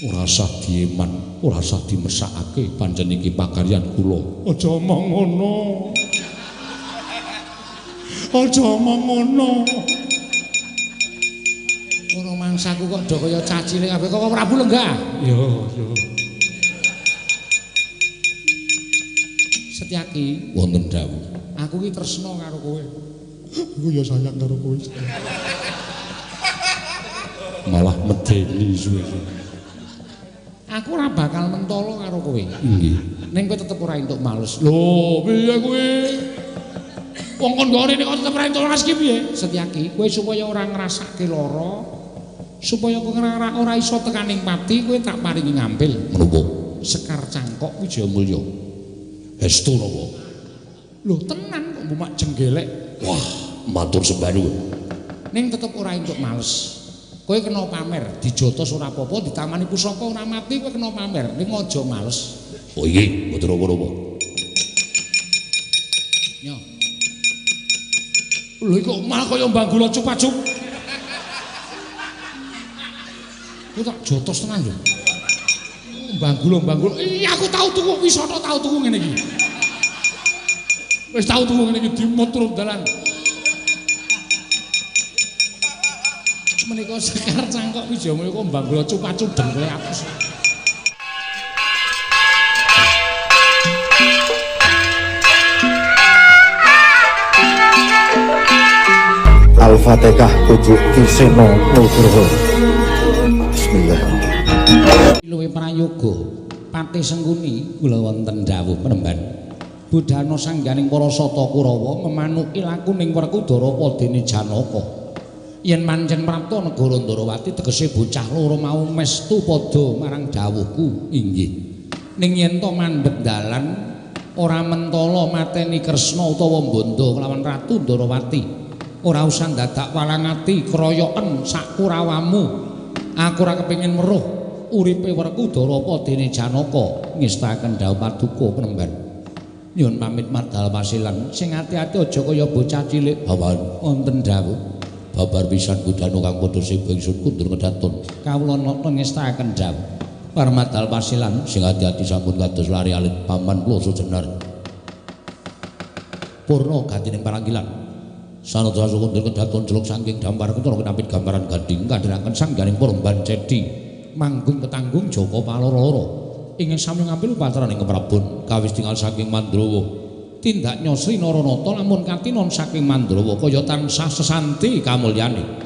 Ora usah dieman, ora usah dimesakake, pancen iki pakaryan kula. Aja omong ngono. Aja omong ngono. Ora mangsaku kok do kaya cacile kabeh kok Prabu lenggah. Yo yo. Setyaki wonten dawuh. Aku ki tresna karo kowe. Aku ya sayang karo kowe. Malah medeni suwe-suwe. Aku ora bakal mentolo karo kowe. Nggih. Ning kowe tetep ora entuk males. Lho, piye kowe? Wong kon nggone kok tetep ora entuk males ki piye? Setyaki, kowe supaya ora ngrasake lara, supaya kowe ora iso tekaning pati, kowe tak paringi ngambil. Menapa? Sekar Cangkok Wijayamulya. Estu napa? Lho, tenan kok mbok mak jenggelek. Wah, matur sembah nuwun. Ning tetep ora entuk males. Kowe kena pamer, dijotos ora apa-apa, ditamani pusaka ora mati, kowe kena pamer. Ning aja males. Oh nggih, mboten napa-napa. Nyo. Lho kok malah kaya mbanggula cup-cup. Kowe tak jotos tenan lho. Mbanggula-mbanggula. Iya aku tau tuku wisata tau tuku ngene iki. Wis tau tuku ngene iki dimut turun dalan. Menika Sekar Cangkok Wijayamulya kok mbanggula cupacu dengkule atus. Al-Fatihah Pujuk Kiseno Nugroho. Bismillahirrahmanirrahim. Luwih prayoga Patih Sengkuni kula wonten dawuh penemban. Budhana sangganing para sata Kurawa memanuki lakuning Werkudara padene Janaka. Yen mancen prapta negara Ndarawati tegese bocah loro mau mestu padha marang dawuhku. Inggih. Ning yen to mandhep dalan ora mentala mateni Kresna utawa mbandha kelawan Ratu Ndarawati. Ora usah dadak walang ati kroyoken sak kurawamu. Aku ora kepengin weruh uripe Werkudara padene Janaka. Ngestaken dawuh paduka penemban. Nyuwun pamit madal pasilan. Sing ati-ati aja kaya bocah cilik. Bawan wonten dawuh. Babar pisan budhana kang padha seba ingsun kundur kedaton. Kawula nata ngestaken dawuh. Parmadal pasilan sing ati-ati sampun kados lari alit paman Ploso Jenar. Purna gatining paranggilan. Sanadya kundur kedaton jeluk saking dampar ketara kinapit gambaran gading kadhiraken sangganing Purban Cedi manggung ketanggung Jaka Paloro-loro. Ingkang sami ngambil upacaraning keprabon kawis tinggal saking Mandrawa. Tindak nyosri Naranata lamun katinon saking Mandrawa kaya tansah sesanti kamulyane.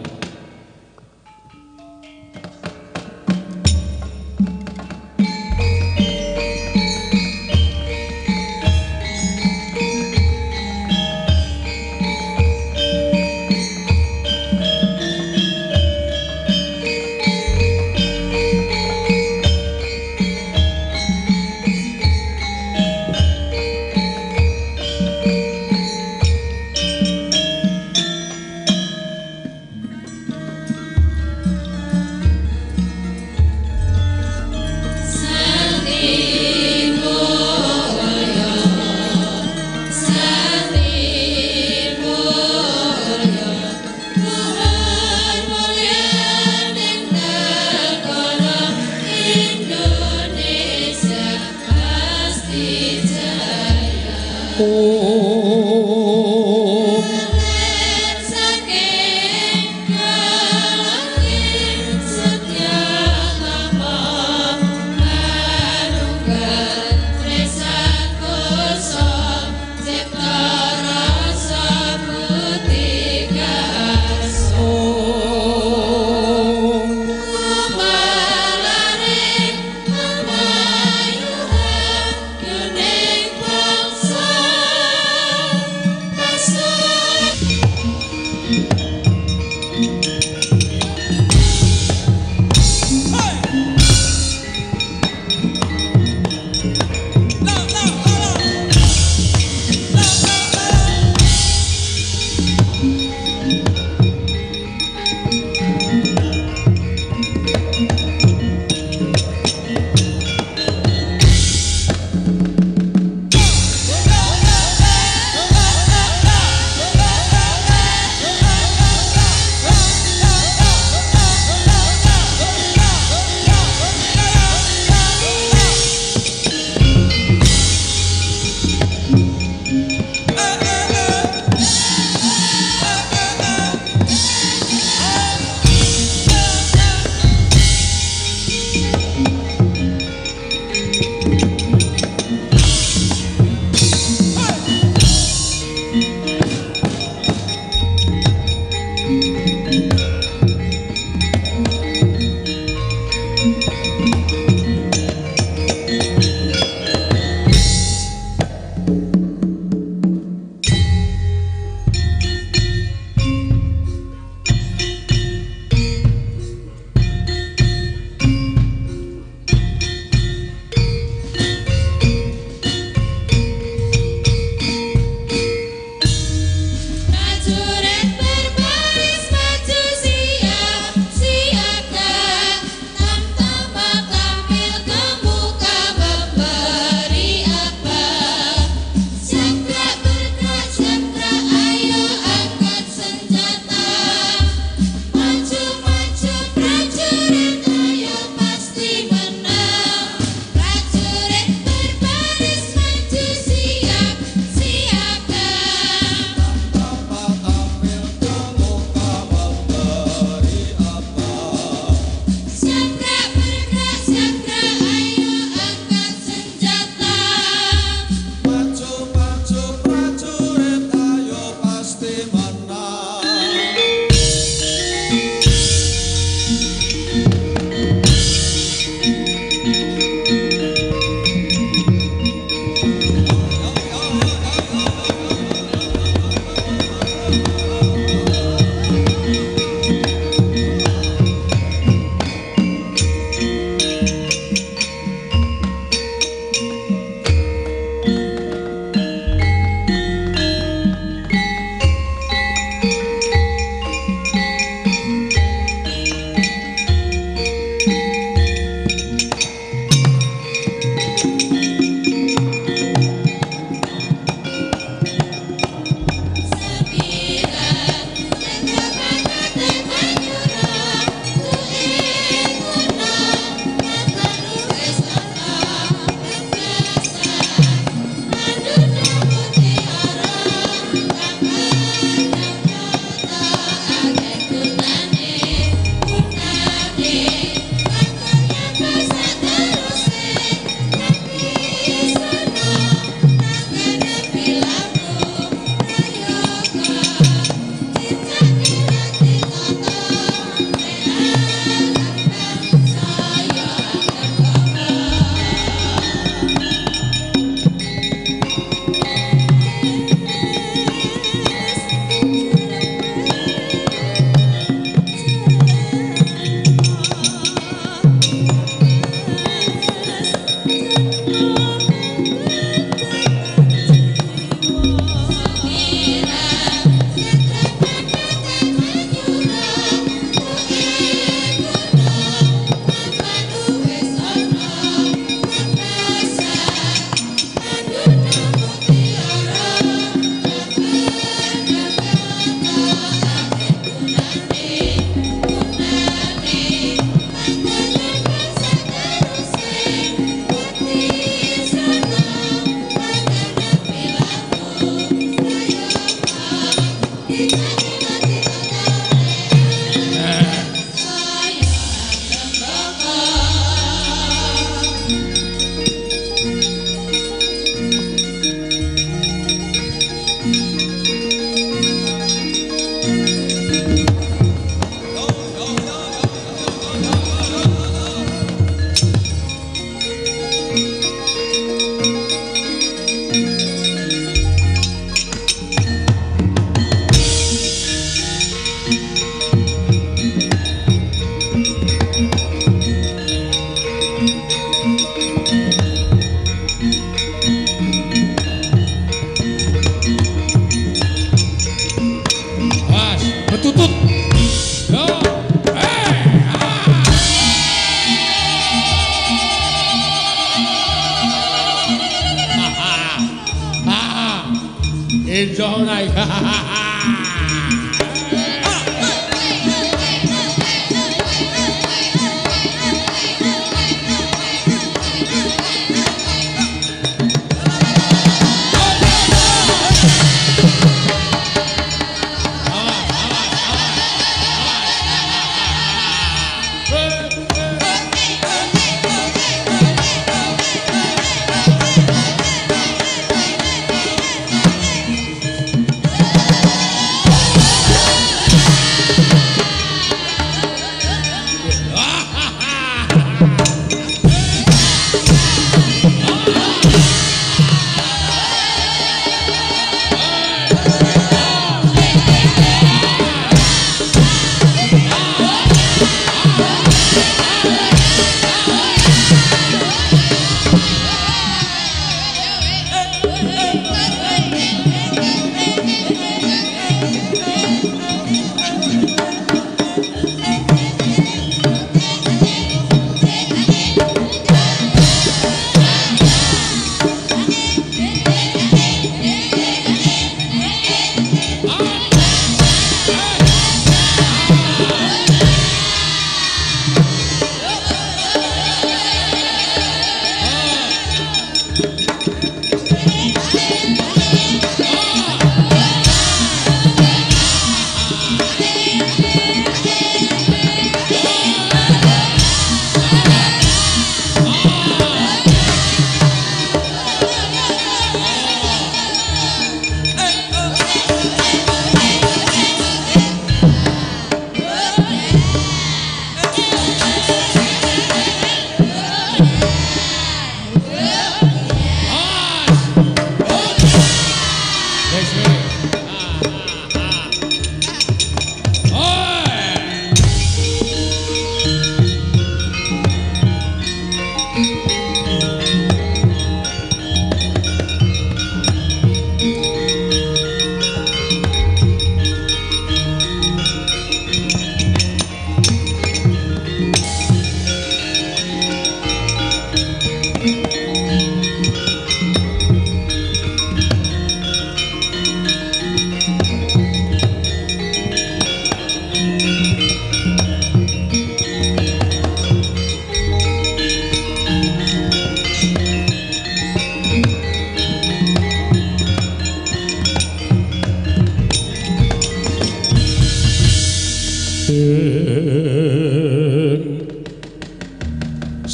Hey!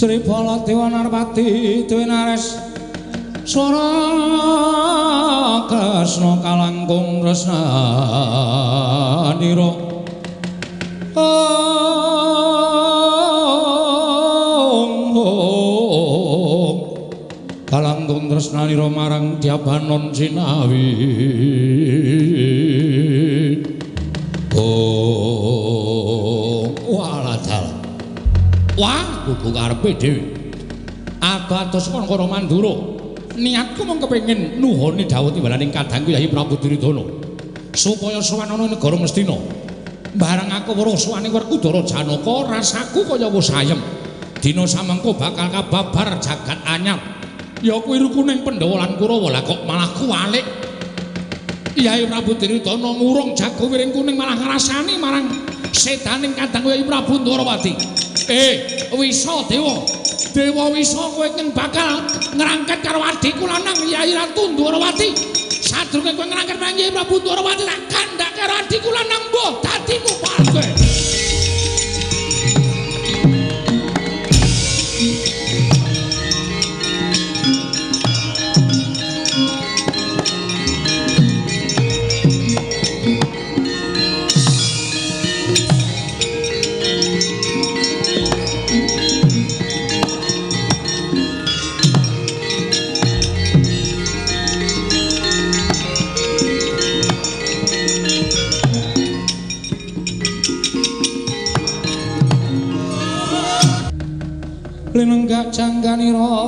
Sri Baladewa Narpati Dwinares swara Kresna kalangkung tresnanira. Om om kalangkung tresnanira marang Dyabanon sinawi. Om waladal. Wah, kudu karepe dhewe. Atos-atos kon karo Mandura. Niatku mung kepengin nuhoni dawuh timbalaning kadangku Yayi Prabu Duryudana supaya sowan ana negara Ngastina. Bareng aku weruh sowane Werkudara Janaka, rasaku kaya wis ayem. Dina samengko bakal kababar jagat anyar. Ya kuwi rukuning Pandhawa lan Kurawa, lah kok malah kuwalik. Yayi Prabu Duryudana ngurung jago wiring kuning malah ngrasani marang sedaning kadangku Yayi Prabu Ndwarawati. Wisa Dewa. Dewa Wisa kowe keng bakal ngrangket karo adhiku lanang Yayi Ratu Ndwarawati. Sadurunge kowe ngrangket marang Yayi Prabu Ndwarawati tak kandhak karo adhiku lanang mbuh dadi kupal kowe. Linenggak jangganira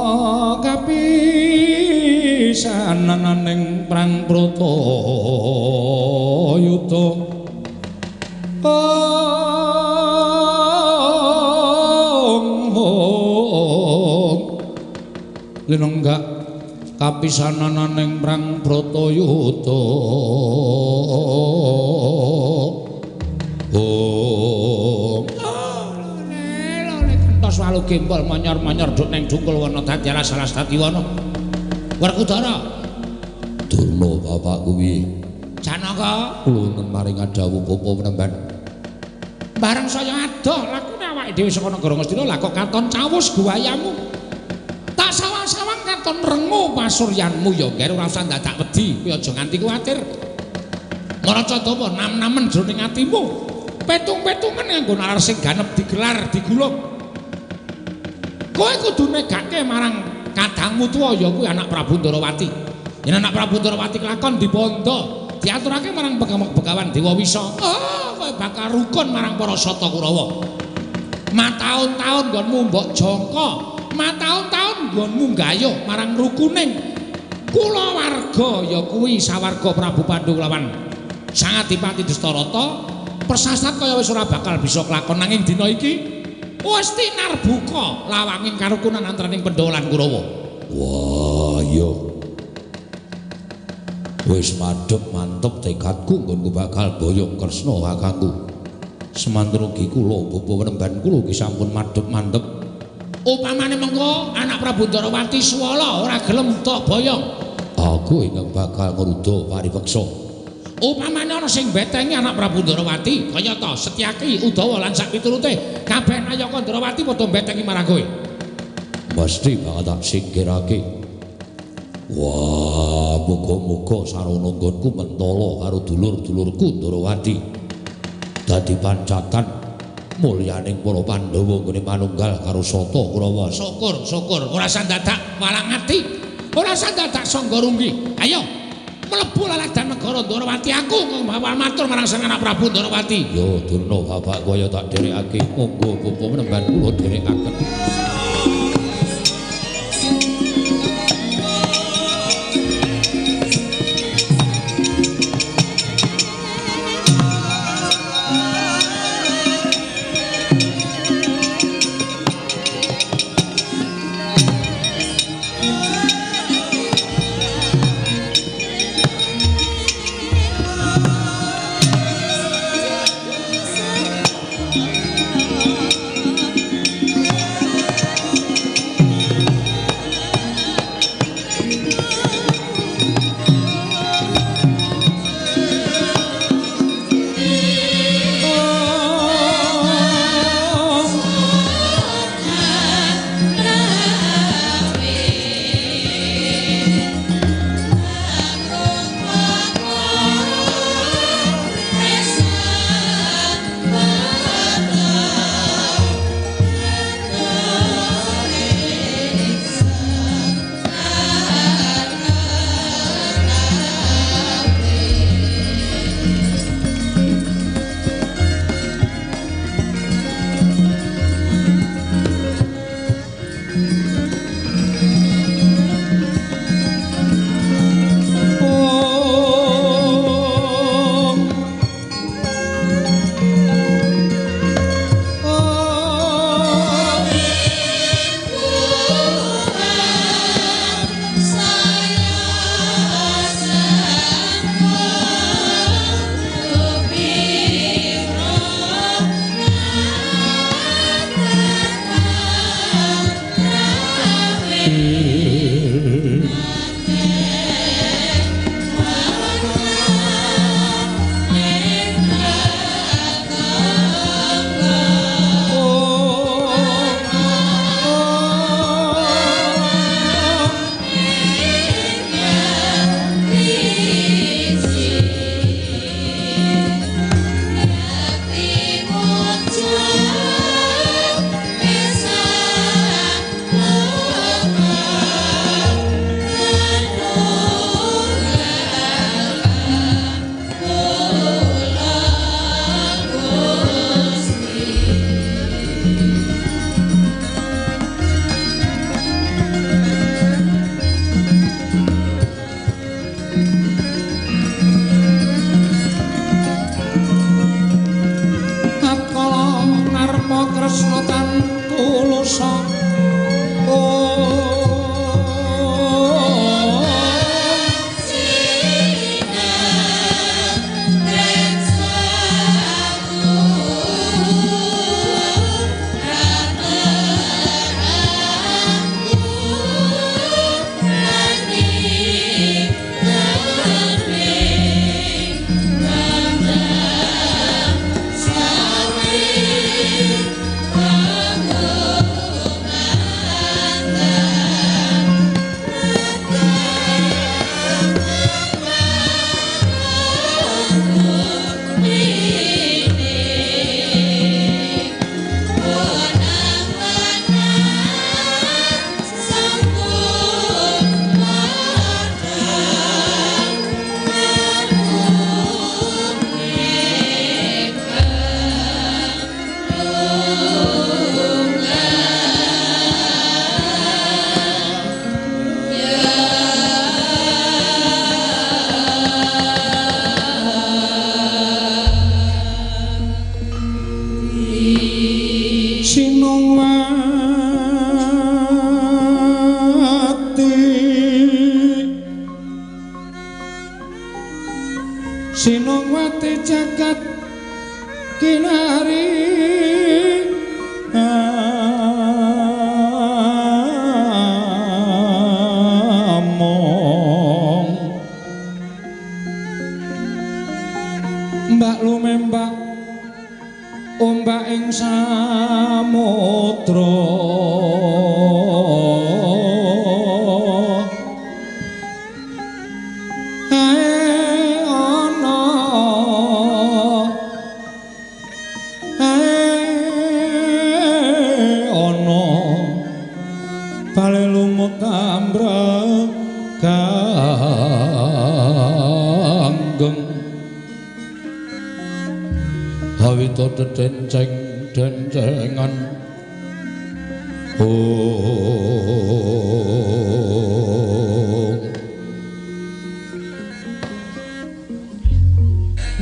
kapisananing perang Bratayuda. Om om linenggak kapisananing perang Bratayuda. Om walu gembol manyor-manyor duk neng dungkul wana dadi alas-alas dadi wana. Werkudara. Durna bapak kuwi. Janaka, kula nuwun maring dawuh bapa penemban. Bareng saya adoh lakune awake dhewe saka negara Ngastina lah kok katon cawus guwayamu. Tak sawang-sawang katon rengu pasuryanmu ya ngger ora usah dadak wedi, kowe aja nganti kuwatir. Maraca dama nam-namen jroning atimu. Petung-petungan nganggo nalar sing ganep digelar digulung. Kowe kudu negake marang kadangmu tuwa ya kuwi anak Prabu Ndwarawati. Yen anak Prabu Ndwarawati kelakon dibondo, diaturake marang Begawan Dewa Wisa. Oh, kowe bakal rukun marang para Sata Kurawa. Mataun-taun nggonmu mbok jangka, mataun-taun nggonmu gayuh marang rukuning kulawarga ya kuwi sawarga Prabu Pandu lawan Sang Adipati Dastarata. Persasat kaya wis ora bakal bisa kelakon nanging dina iki wis tinarbuka lawanging karukunan antaraning Pandhawa lan Kurawa. Wah, iya. Wis madhep mantep tekadku nggonku bakal boyong Kresna kakangku. Semanten ugi kula bapa penemban kula ugi sampun madhep mantep. Upamane mengko anak Prabu Ndwarawati swala ora gelem tok boyong, aku ingkang bakal ngruda paripeksa. Upamane ana sing betengi anak Prabu Ndwarawati kaya ta Setyaki, Udawa lan sak piturute kabeh nayaka Ndwarawati padha betengi marang kowe. Mesti bakal tak singkirake. Wah, muga-muga sarana nggonku mentala karo dulur-dulurku Ndwarawati. Dadi pancatan mulyaning para Pandhawa nggone manunggal karo Sata Kurawa. Syukur, syukur, ora usah dadak walang ati. Ora usah dadak sangga runggi. Ayo mlebu laladan negara Ndwarawati aku ngbawa matur marang sang anak Prabu Ndwarawati. Yo Durna bapakku ayo tak dherekake. Monggo bapa penemban kula dherekaken. Sinungwati jagat kinari among mbak lumembak ombak ing samudra hawita dedenceng dencengan oh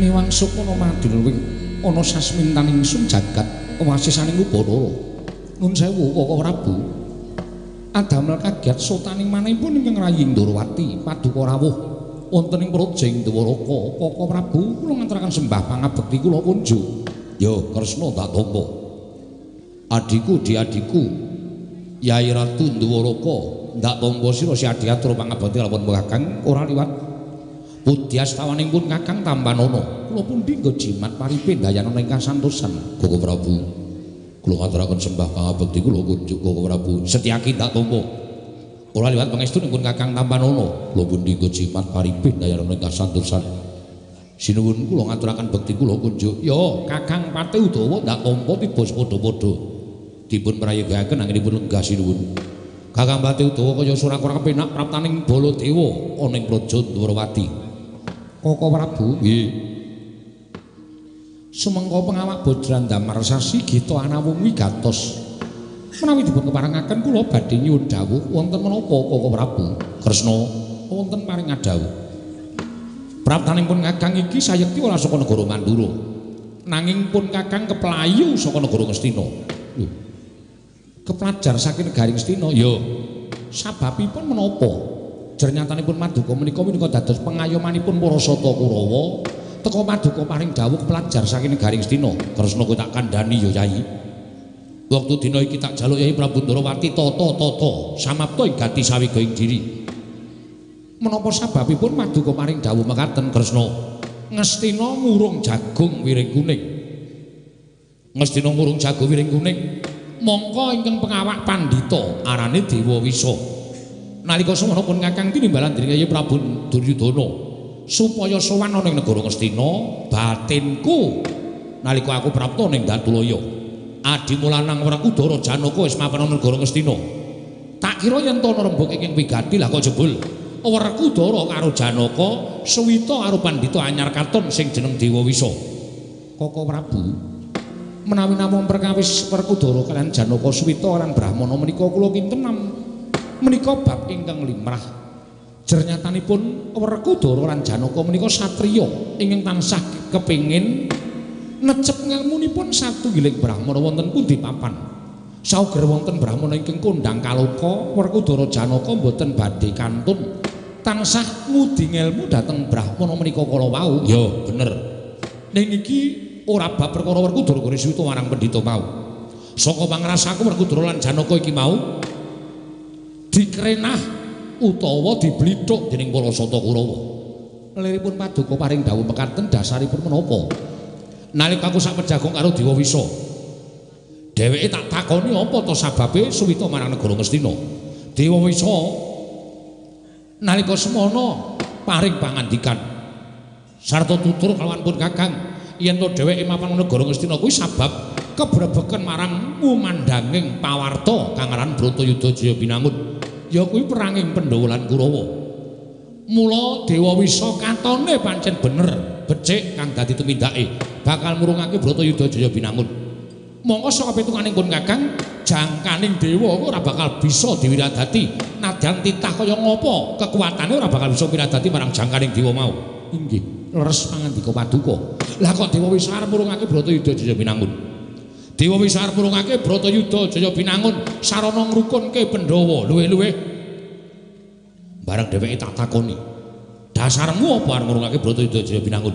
miwang sukuna madulwing ana sasmintaning ingsun jagat wasisaning Upanara. Nun sewu Kaka Prabu, adamel kaget sotaning manahipun ingkang rayi Ndorowati paduka rawuh wonten ing Prajing Dwaraka. Kaka Prabu, kula ngantaraken sembah pangabekti kula kunjuk. Ya Kresna tak tampa. Adhiku diadhiku Yai Ratu Ndwaraka ndak tampa sira si adhi atur pangabekti lawan Kakang ora liwat pudyastawaning pun Kakang tampanana. Kula pundi nggo jimat paripe ndayanana ing kasantosan. Kaka Prabu, kula ngaturaken sembah pangabekti kula kunjuk Kaka Prabu. Setyaki ndak tampa. Ora liwat pangestunipun Kakang tampanana. Kula pundi nggo jimat paripe ndayanana ing kasantosan. Sinuwun kula ngaturaken bekti kula kunjuk. Ya Kakang Patih Udawa ndak tampa tiba padha-padha. Dipun prayogakaken anggenipun lenggah sinuwun. Kakang Patih Udawa kaya ora kepenak praptaning Baladewa ana ing Praja Dwarawati. Kaka Prabu, nggih. Sumengko pengawak Bajra Damar Sasi Gita anawung wigatos. Menawi dipun keparengaken kula badhe nyuwun dawuh wonten menapa Kaka Prabu? Kresna wonten paring adhawuh. Praptanipun Kakang iki sayekti ora saka negara Mandura. Nanging pun Kakang keplayu saka negara Ngastina. Lho. Keplajar saking negari Ngastina? Ya. Sababipun menapa? Jernyatanipun Maduka menika menika dados pengayomanipun para Sata Kurawa. Teka Maduka paring dawuh keplajar saking negari Ngastina. Kresna kowe tak kandhani ya Yai. Wektu dina iki tak jaluk Yai Prabu Ndorowati tata-tata samapta ing gati sawiga ing diri. Menapa sababipun Maduka paring dawuh mekaten Kresna? Ngastina ngurung jagung wiring kuning. Ngastina ngurung jagung wiring kuning. Mongko ingkang pengawak pandhita arane Dewa Wisa. Nalika semono pun Kakang tinimbalan dening Kyai Prabu Duryudana supaya sowan ana ing negara Ngastina, batinku nalika aku prapta ning Datulaya. Adimu lanang Werkudara Janaka wis mapan ana negara Ngastina. Tak kira yen to ana rembug ingkang wigati lah kok jebul Werkudara karo Janaka suwita karo pandhita anyar katon sing jeneng Dewa Wisa. Kaka Prabu, menawi namung perkawis Werkudara kaliyan Janaka suwita lan Brahmana menika kula kinten menika bab ingkang limrah. Jernyatanipun Werkudara lan Janaka menika satriya ingkang tansah kepengin necep ngelmunipun satunggiling Brahmana wonten pundi papan. Sauger wonten Brahmana ingkang kondhang kaloka, Werkudara Janaka mboten badhe kantun tansah ngudi ngelmu dhateng Brahmana menika kala wau. Ya bener. Ning iki ora bab perkara Werkudara karo suwita marang pendhita mau. Saka pangrasaku Werkudara lan Janaka iki mau dikrenah utawa diblithuk dening para Sata Kurawa. Liripun Paduka paring dawuh mekaten dasaripun menapa? Nalika aku sak pejagong karo Dewa Wisa, dheweke tak takoni apa to sababe suwita marang negara Ngastina. Dewa Wisa nalika semono paring pangandikan sarta tutur kalawan pun Kakang yen to dheweke mapan negara Ngastina kuwi sabab kebrebeken marang ngumandhanging pawarta kang aran Bratayuda Jaya Binangun, ya kuwi peranging Pandhawa lan Kurawa. Mula Dewa Wisa katone pancen bener becik kang dadi tumindake bakal murungake Bratayuda Jaya Binangun. Mongko saka pitunganing pun Kakang jangkaning dewa ora bakal bisa diwiradati nadyan titah kaya ngopo kekuatane ora bakal bisa wiradati marang jangkaning dewa mau. Inggih, leres pangandika Paduka. Lah kok Dewa Wisa arep murungake Bratayuda Jaya Binangun? Dewa Wisa arep murungake Bratayuda Jaya Binangun sarana ngrukunke Pandhawa luwih-luwih. Bareng dheweke tak takoni, Dasarmu apa arep ngurungake Bratayuda Jaya Binangun?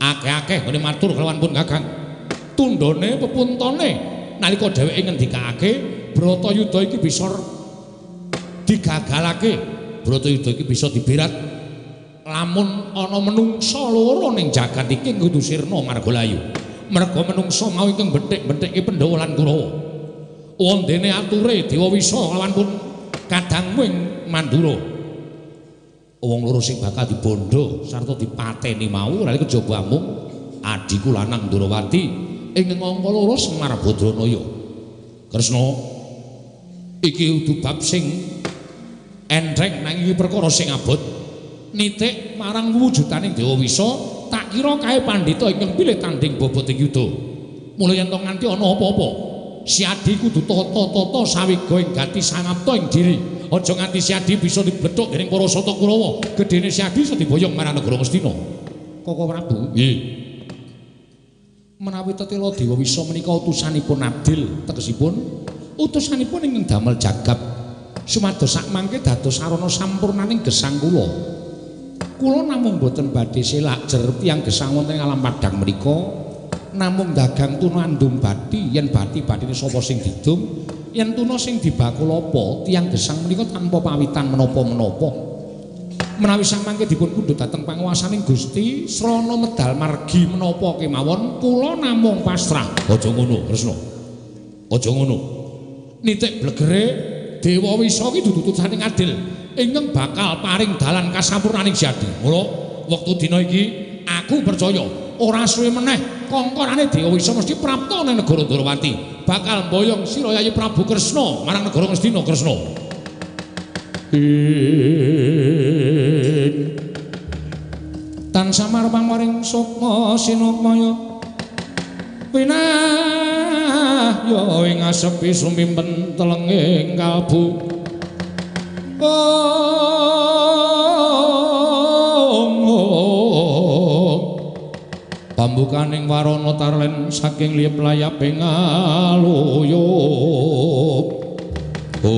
Akeh-akeh ngene matur kelawan pun Kakang. Tundhone pepuntone nalika dheweke ngendikake Bratayuda iki bisa digagalake, Bratayuda iki bisa diberat. Lamun ana menungsa loro ning jagat iki kudu sirna marga layu. Merga menungsa mau ingkang bethik-bethike Pandhawa lan Kurawa. Wondene ature Dewa Wisa lawan pun kadangmu ing Mandura. Wong loro sing bakal dibondo sarta dipateni mau ora kejaba amung adhiku lanang Ndrawati ing angka loro Semar Badranaya. Kresna, iki kudu bab sing entheng nanging iki perkara sing abot. Nitik marang wujutaning Dewa Wisa, tak kira kae pandhita ingkang pilih tanding bobot ing yuda. Mula yen to nganti ana apa-apa, Siadi kudu tata-tata sawiga ing gati sangapta ing diri. Aja nganti Siadi bisa dibethuk dening para Sata Kurawa. Gedene Siadi iso diboyong marang negara Ngastina. Koko Prabu, nggih. Menawi tetela Dewa Wisa menika utusanipun adil, tegesipun utusanipun ingkang damel jagab sumados sakmangke dados sarana sampurnaning gesang kula. Kula namung boten badhe selak jer tiyang gesang wonten ing alam padhang menika, namung dagang tuna andum bathi, yen bathi-bathine sapa sing didum, yen tuna sing dibakul apa, tiyang gesang menika tanpa pawitan menapa-menapa. Menawi samangke dipun pundhut dhateng panguwasaning Gusti, srana medal margi menapa kemawon, kula namung pasrah. Aja ngono, Kresna. Aja ngono. Nitik blegere Dewa Wisa iki dudu utusane adil ingkang bakal paring dalan kasampurnaning Siadi. Mula wektu dina iki aku percaya ora suwe meneh kongkorane Dewa Wisa mesti prapta nang negara Ndrawati, bakal mboyong sira Yayi Prabu Kresna marang negara Ngastina. Kresna. Tan samar pangwaring sukma sinukmaya winahya ing asepi sumimpen telenging kalbu. Om pambukaning warana tarlen saking liyep layaping aluyup. Om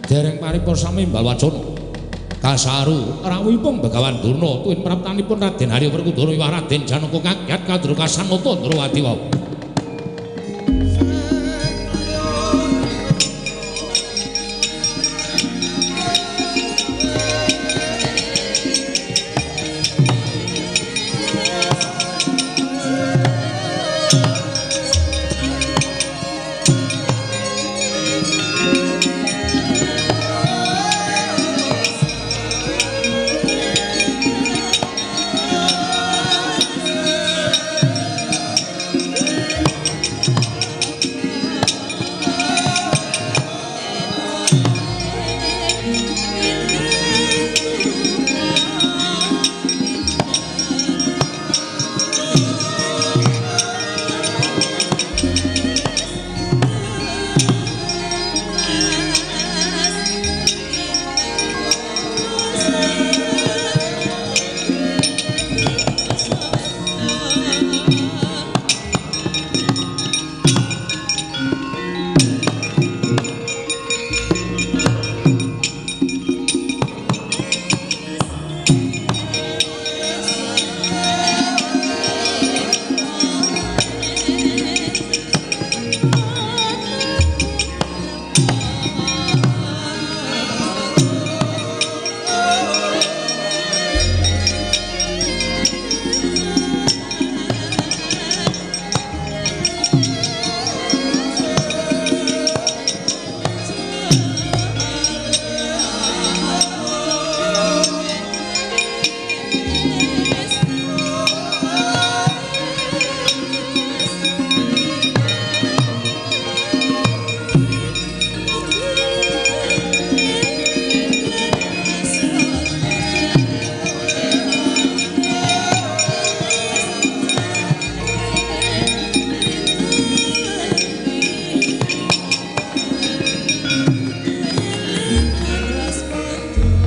dereng paripurna sami mbal wacana kasaru rawuhipun Begawan Durna tuwin praptanipun Raden Harya Werkudara wiwah Raden Janaka kagiat kadrukasanata Ndrawati wau.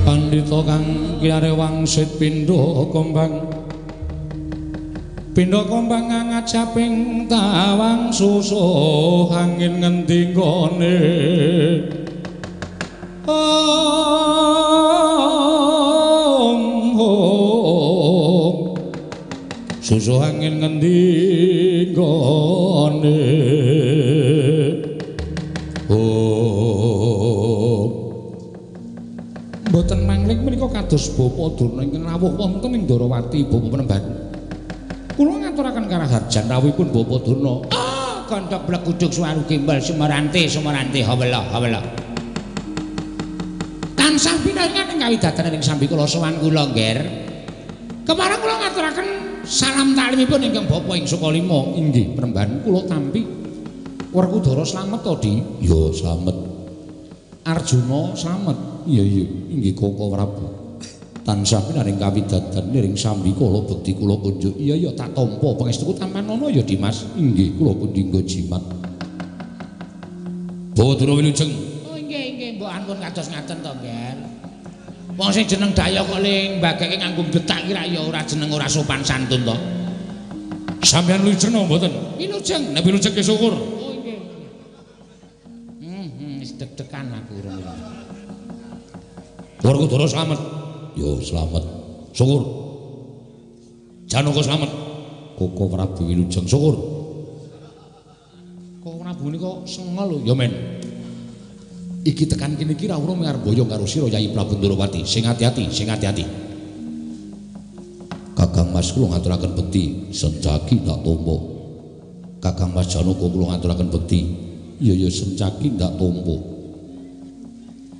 Pandhita kang kiyare wangsit pindha kembang pindha kembang ngajaping tawang susuh angin ngendi nggone. Bangsa angin ngendi nggone. Oh. Mboten mangling menika kados Bapa Durna ingkang rawuh wonten ing Ndorowati Bapa Penemban. Kula ngaturaken karaharjan rawuhipun Bapa Durna. Ah, gondhok bleguduk suwaru gembel sumarante sumarante hawela hawela. Tansah pinaringan ing kawidadan ing sambikala sowan kula, Ngger. Kepareng kula ngaturaken salam taklimipun ingkang Bapa ing Sukalima. Inggih, Penemban kula tampi. Werkudara slamet to, Di? Ya, slamet. Arjuna slamet. Iya iya, inggih Koko Prabu. Tansah pinaring kawidadan ing sambikala bekti kula kunjuk. Iya iya, tak tampa pangestuku tampanana ya, Dimas. Inggih, kula pundi nggo jimat. Bawa Durna wilujeng. Oh inggih inggih, mbok ampun kados ngaten to, Ngger. Wong sing jeneng daya kok ling mbageke nganggo betak ki ra ya ora jeneng ora sopan santun to. Sampeyan wilujeng napa mboten? Wilujeng. Nek wilujeng ki syukur. Oh inggih. Wis deg-degan aku urung. Werkudara slamet. Yo slamet. Syukur. Janaka slamet. Koko Prabu wilujeng syukur. Koko Prabu nika sengol lho ya men. Iki tekan kene iki ra urung arep boyong karo sira Yayi Prabu Ndorowati. Sing ati-ati, sing ati-ati. Kakang Mas kula ngaturaken bekti, Sencaki ndak tampa. Kakang Mas Janaka kula ngaturaken bekti. Iya ya Sencaki ndak tampa.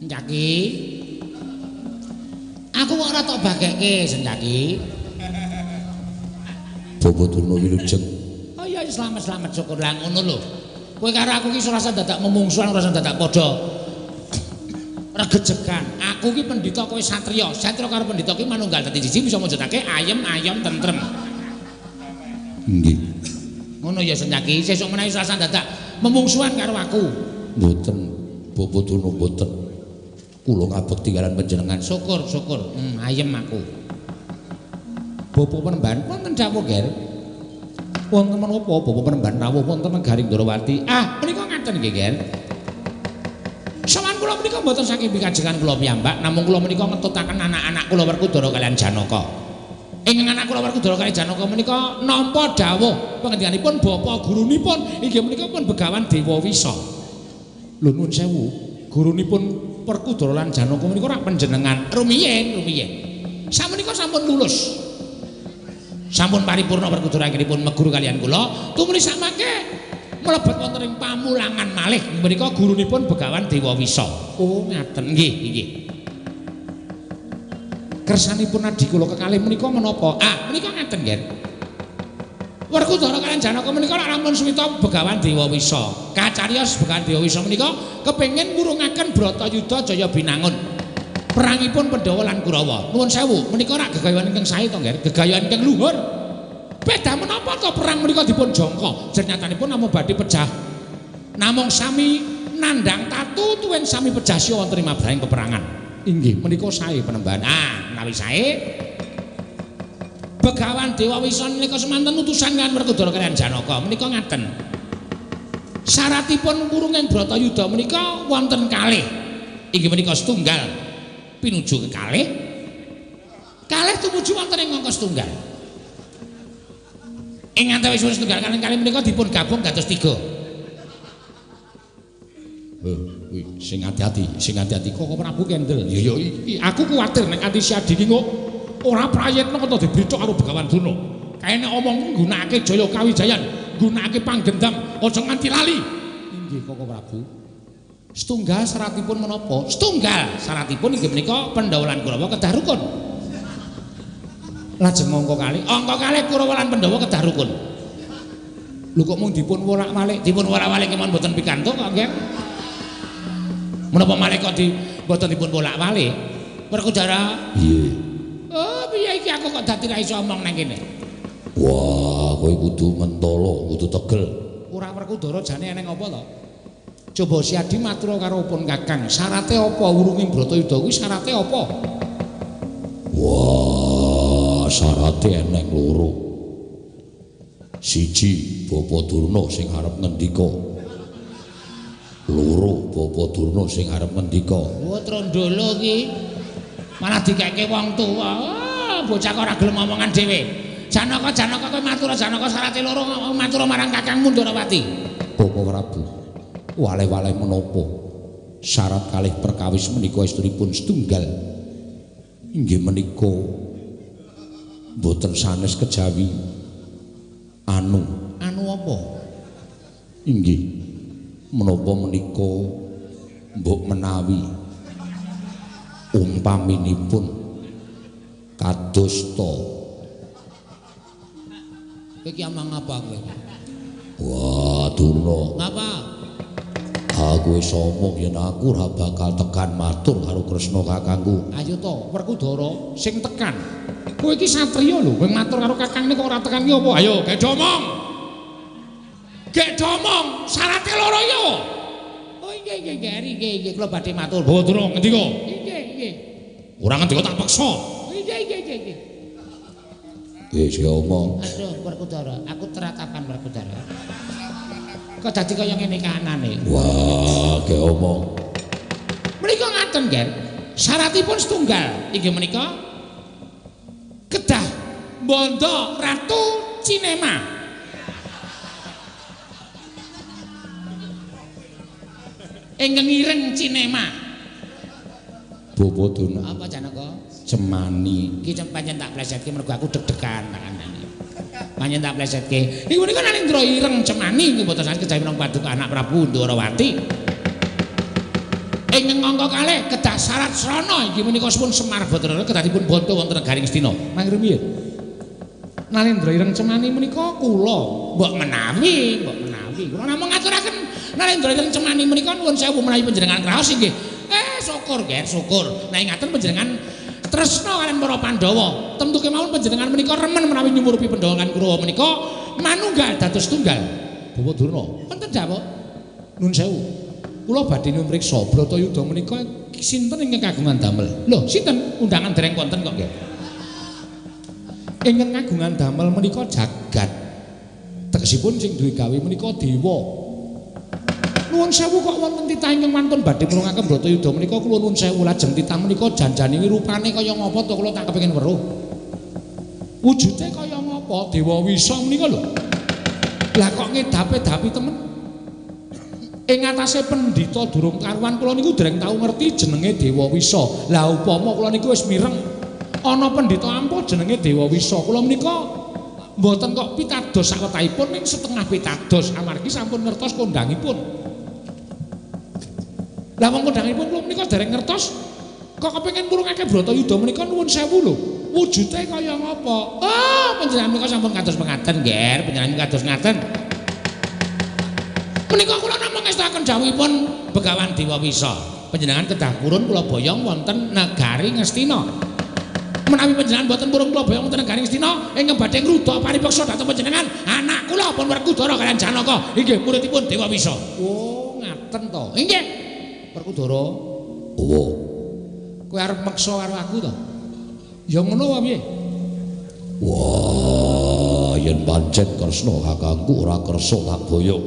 Sencaki. Aku kok ora tok bagekke Sencaki. Bapa Durna wilujeng. Oh iya slamet-slamet syukur lah ngono lho. Kowe karo aku ki ora usah dadak memungsuhan, ora usah dadak padha regejegan. Aku ki pendhita, kowe satriya. Satriya karo pendhita ki manunggal dadi siji bisa mujudake ayem-ayem tentrem. Nggih. Ngono ya Sencaki, sesuk menawi ora usah dadak memungsuhan karo aku. Mboten, Bapa Durna mboten. Kula ngabekti kalian panjenengan. Syukur, syukur. Ayem aku. Bapa Penemban wonten dawuh, Ger. Wonten menapa Bapa Penemban rawuh wonten negari Ndorowati? Ah, menika ngaten nggih, Ger. Sowan kula menika mboten saking pikajengan kula piyambak, namung kula menika ngetutaken anak-anak kula Werkudara kalian Janaka. Ingkang anak kula Werkudara kalian Janaka menika nampa dawuh pangendikanipun bapa gurunipun inggih menika pun Begawan Dewa Wisa. Lho nuwun sewu, gurunipun Werkudara lan Janaka menika rak panjenengan rumiyin, rumiyin. Samenika sampun lulus. Sampun paripurna Werkudara anggenipun meguru kalian kula, tumuli samangke mlebet wonten ing pamulangan malih menika gurunipun Begawan Dewa Wisa. Oh, ngaten nggih, nggih. Kersanipun adhi kula kekalih menika menapa? Ah, menika ngaten, Nger. Werkudara kalian Janaka menika rak lampun suwita Begawan Dewa Wisa. Kacariyos Begawan Dewa Wisa menika kepengin ngurungaken Bratayuda Jaya Binangun. Perangipun Pandhawa lan Kurawa. Nuwun sewu, menika rak gegayuhan ingkang sae to, Nger? Gegayuhan ingkang luhur. Beda menapa to perang menika dipun jangka? Jernyatanipun namung badhe pejah. Namung sami nandhang tatu tuwin sami pejah siya wonten ing mabrahing peperangan. Inggih, menika sae Penemban. Ah, menawi sae Begawan Dewa Wisa menika semanten utusan kan Werkudara kalian Janaka menika ngaten. Syaratipun wurunging Bratayuda menika wonten kalih. Inggih menika setunggal pinuju kekalih. Kalih tumuju wonten ing angka setunggal. Ing antawisipun setunggal kalih kalih menika dipun gabung dados tiga. Sing ati-ati, sing ati-ati Koko Prabu kendel. Ya ya iki aku kuwatir nek ati si Adi ki kok ora prayitna kok dibricok karo Begawan Durna. Kae nek omong nggunakake Jaya Kawijayan, nggunakake panggendam, aja nganti lali. Inggih Koko Prabu. Setunggal syaratipun menapa? Setunggal syaratipun inggih menika Pandhawa lan Kurawa kedah rukun. Lajeng angka kalih, angka kalih Kurawa lan Pandhawa kedah rukun. Lho kok mung dipun wolak-walik? Dipun wolak-walik kemawon mboten pikantuk kok, nggih. Menapa malih kok di mboten dipun wolak-walik? Werkudara. Iya. Oh, piye iki aku kok dadi ra iso omong nang kene. Wah, kowe kudu mentolo, kudu tegel. Ora Werkudara jane eneng apa to? Coba si Adi matur karo pun Kakang, syarate apa wurunging Bratayuda kuwi syarate apa? Wah, syarate eneng loro. Siji, Bapa Durna sing arep ngendika. Loro, Bapa Durna sing arep ngendika. Oh, trondolo iki. Malah dikeke wong tuwa. Oh, bocah kok ora gelem omongan dhewe. Janaka, Janaka kowe matur Janaka syarate loro matur marang kakangmu Ndorowati. Bapak Prabu, waleh-waleh menapa syarat kalih perkawis menika estunipun setunggal. Inggih menika mboten sanes kejawi anu. Anu apa? Inggih menapa menika mbok menawi umpaminipun kados ta. Kowe iki omong apa kowe? Wah, Durna. Ngapa? Aku wis omong yen aku ora bakal tekan matur karo Kresna kakangku. Ayo to, Werkudara sing tekan. Kowe iki satriya lho, kowe matur karo kakangne kok ora tekan ki apa? Ayo, gek omong. Gek omong, syarate loro ya. Oh nggih nggih nggih nggih kula badhe matur. Bawa Durna ngendika? Nggih nggih. Ora ngendika tak peksa. Nggih nggih nggih. Wis omong. Aduh, Werkudara, aku teratapan Werkudara. Kok dadi kaya ngene kahanane? Wah, ge omong. Menika ngaten, Ger. Syaratipun setunggal, inggih menika kedah bondo Ratu Cinema. Ingkang ireng Cinema. Bapak Durna. Apa Janaka? Cemani. Iki pancen tak plesetke mergo aku deg-degan tak kandhani. Pancen tak plesetke. Niku menika Nalendra ireng Cemani nggih mboten sanes kejawi menapa paduka anak Prabu Ndorowati. Ingkang angka kalih kedah syarat srana inggih menika sampun Semar Bathara kedah dipun bondo wonten negaring Ngastina. Mangke rumiyin. Nalendra ireng Cemani menika kula mbok menawi, mbok menawi. Kula namung ngaturaken Nalendra ireng Cemani menika nuwun sewu menawi panjenengan kraos inggih. Syukur Ger, syukur. Nek ngaten panjenengan tresna kaliyan para Pandhawa. Tentu kemawon panjenengan menika remen menawi nyumurupi Pandhawa lan Kurawa menika manunggal dados tunggal. Bapak Durna, wonten dawuh. Nun sewu. Kula badhe nyumriksa Bratayuda menika sinten ingkang kagungan damel? Lho, sinten? Undangan dereng wonten kok nggih. Ingkang kagungan damel menika jagat. Tegesipun sing duwe gawe menika dewa. Nuwun sewu kok wonten titah ingkang wantun badhe murungaken Bratayuda menika kula nuwun sewu lajeng titah menika janjane rupane kaya ngapa to kula tak kepengin weruh. Wujude kaya ngapa Dewa Wisa menika lho. Lah kok ngedape-dapi temen. Ing atase pendhita durung karuan kula niku dereng tau ngerti jenenge Dewa Wisa. Lah upama kula niku wis mireng ana pendhita ampuh jenenge Dewa Wisa. Kula menika mboten kok pitados sawetahipun ning setengah pitados amargi sampun ngertos kondangipun. Lah wong kondangipun kula menika dereng ngertos kok kepengin murungake Bratayuda menika nuwun sewu lho. Wujude kaya ngapa? Oh, panjenengan menika sampun kados mengaten, Ger. Panjenengan kados ngaten. Menika kula namung ngestakaken dawuhipun Begawan Dewa Wisa. Panjenengan kedah purun kula boyong wonten negari Ngastina. Menawi panjenengan boten purun kula boyong wonten negari Ngastina, ingkang badhe ngruda paripeksa dhateng panjenengan anak kula pun Werkudara kaliyan Janaka inggih muridipun Dewa Wisa. Oh, ngaten to. Inggih. Werkudara. Oh. Kowe arep meksa karo aku to? Ya ngono wae piye? Wah, yen pancen Kresna kakangku ora kersa tak boyong.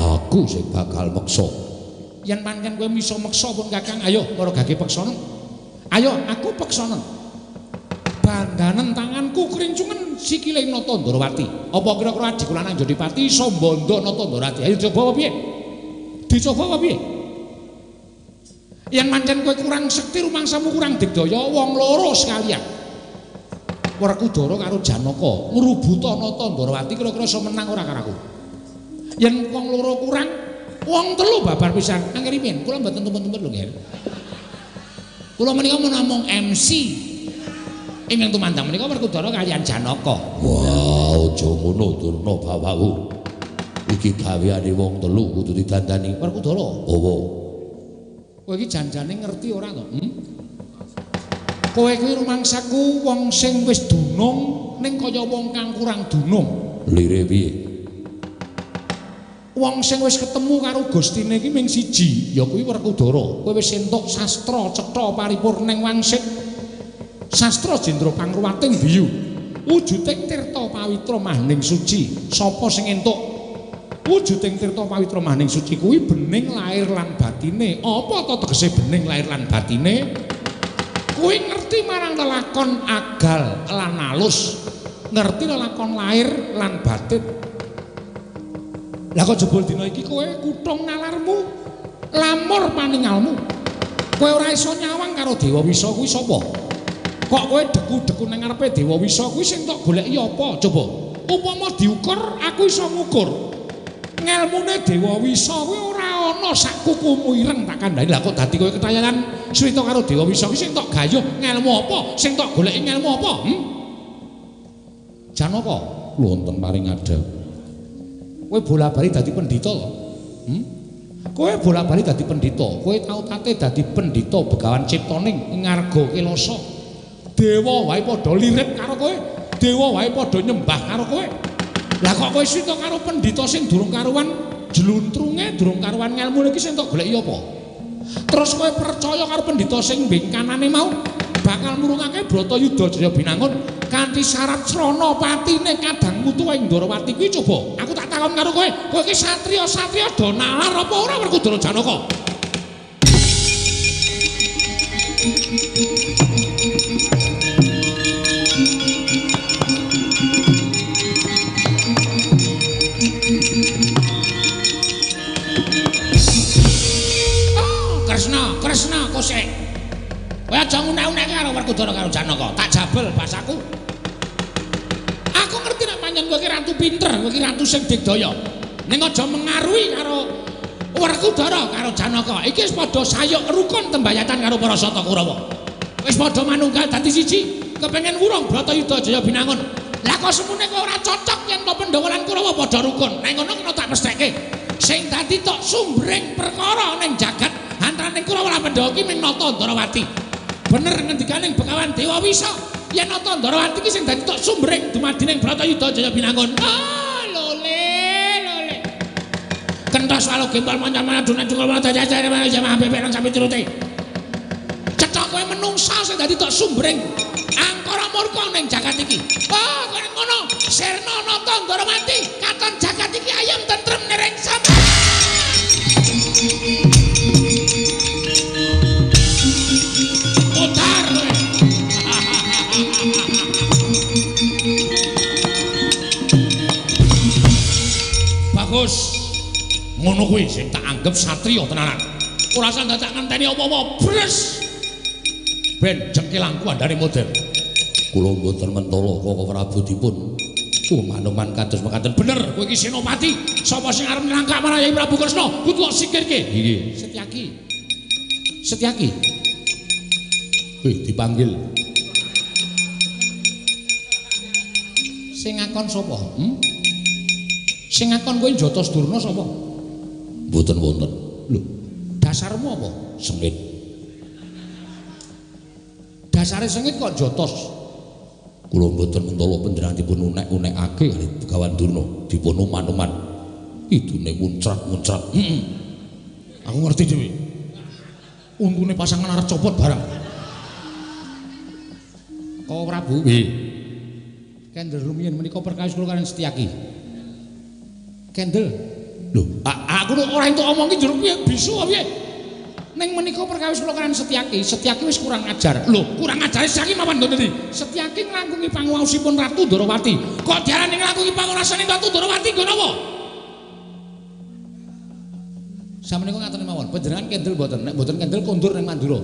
Aku sing bakal meksa. Yen pancen kowe iso meksa pun kakang, ayo para gage peksana. Ayo aku peksana. Bandanen tanganku krincungen sikile Nata Ndorowati. Apa kira-kira adhiku lanang Jodipati iso mbondo Nata Ndorowati? Ayo coba apa piye? Dicoba apa piye? Yen pancen kowe kurang sekti rumangsamu kurang digdaya wong loro sekalian. Werkudara karo Janaka ngrubuta Nata Ndorowati kira-kira iso menang ora karo aku? Yen wong loro kurang, wong telu babar pisan. Angkerimin, kula mboten tumpun-tumpun lho nggih. Kula menika namung MC. Ingkang tumandang menika Werkudara kaliyan Janaka. Wah, aja ngono Durna bapakku. Iki gaweane wong telu kudu didandani. Werkudara. Owo. Kowe iki janjane ngerti ora to? Kowe kuwi rumangsaku wong sing wis dunung ning kaya wong kang kurang dunung. Lire piye? Wong sing wis ketemu karo Gustine iki ming siji, ya kuwi Werkudara. Kowe wis entuk sastra cetha paripurning wangsit. Sastra jendra pangruwating biyu. Wujuding tirta pawitra mahning suci. Sapa sing entuk wujuding tirta pawitra mahning suci kuwi bening lahir lan batine. Apa to tegese bening lahir lan batine? Kowe Kuwi ngerti marang lelakon agal lan alus, ngerti lelakon lahir lan batin. Lah kok jebul dina iki kowe kutung nalarmu, lamur paningalmu. Kowe ora iso nyawang karo Dewa Wisa kuwi sapa? Kok kowe deku-deku nang ngarepe Dewa Wisa kuwi sing tok goleki apa? Coba. Upama diukur, aku iso ngukur. Ngelmune Dewa Wisa kuwi ora ana sak kukumu ireng tak kandhani. Lah kok dadi kowe ketayanan crita karo Dewa Wisa kuwi sing tok gayuh ngelmu apa? Sing tok goleki ngelmu apa? Janaka, wonten paring adha. Kowe bola-bali dadi pendhita to? Kowe bola-bali dadi pendhita, kowe tau tate dadi pendhita Begawan Ciptaning ngarga Kelasa. Dewa wae padha lirip karo kowe, dewa wae padha nyembah karo kowe. Lah kok kowe sita karo pendhita sing durung karuan jluntrunge, durung karuan ngelmune iki sing tok goleki apa? Terus kowe percaya karo pendhita sing bingkanane mau bakal murungake Bratayuda Jaya Binangun kanthi syarat srana patine kadang mutu ing Ndorowati kuwi coba. Aku tak takon karo kowe, kowe iki satriya-satriya do nalar apa ora Werkudara Janaka? Oh, Kresna, Kresna kosek. Kowe aja ngunek-unekke karo Werkudara karo Janaka, tak jabel basaku. Aku ngerti nek pancen kowe iki ratu pinter, kowe iki ratu sing digdaya. Ning aja mengaruhi karo Werkudara karo Janaka. Iki wis padha sayuk rukun tembayatan karo para Sata Kurawa. Wis padha manunggal dadi siji, kepengin wurung Bratayuda Jaya Binangun. Lah kok semune kowe ora cocok yen to Pandhawa lan Kurawa padha rukun. Nek ngono kena tak pestheke. Sing dadi tok sumbering perkara ning jagat antaraning Kurawa lan Pandhawa iki ming Nata Ndorowati. Bener ngendikaning Begawan Dewa Wisa yen Nata Ndorowati iki sing dadi tok sumbering dumadining Bratayuda Jaya Binangun. Ah, lole lole. Kentos walu gembal mancan-mancan dunan jungkul dajajah jamah bebek lan sampe turute. Cethok kowe menungsa sing dadi tok sumbering angkara murka ning jagat iki. Oh, kowe ngono. Sirna Nata Ndorowati katon jagat iki ayem tentrem nereng sama. Putar kowe. Bagus. Ngono kuwi sing tak anggap satriya tenanan. Ora usah dadak ngenteni apa-apa. Bres. Ben jengkelangku andhane model. Kula mboten mentala Koko Prabu dipun uman-uman kados mekaten. Bener, kowe iki senopati. Sapa sing arep nglangkak marang Yai Prabu Kresna? Kudu tak sikirke. Nggih. Setyaki. Setyaki. Wih, dipanggil. Sing ngakon sapa? Sing ngakon kowe njotos Durna sapa? Mboten wonten. Lho, dasarmu apa? Sengit. Dasare sengit kok jotos? Kula mboten mentala panjenengan dipun unek-unekake kalih Begawan Durna, dipun uman-uman. Idune muncrat-muncrat. Aku ngerti dhewe. Untune pasangan arep copot barang. Koko Prabu. Nggih. Kendel rumiyin menika perkawis kula kaliyan Setyaki. Kendel. Lho, aku ora entuk omong ki jero piye bisu apa piye? Ning menika perkawis kula kaliyan Setyaki, Setyaki wis kurang ajar. Lho, kurang ajare Setyaki mawon nggon ndi? Setyaki nglangkungi panguwaosipun Ratu Ndorowati. Kok diarani nglangkungi panguwasane Ratu Ndorowati nggon apa? Samenika ngaten mawon, panjenengan kendel mboten? Nek mboten kendel kondur ning Mandura.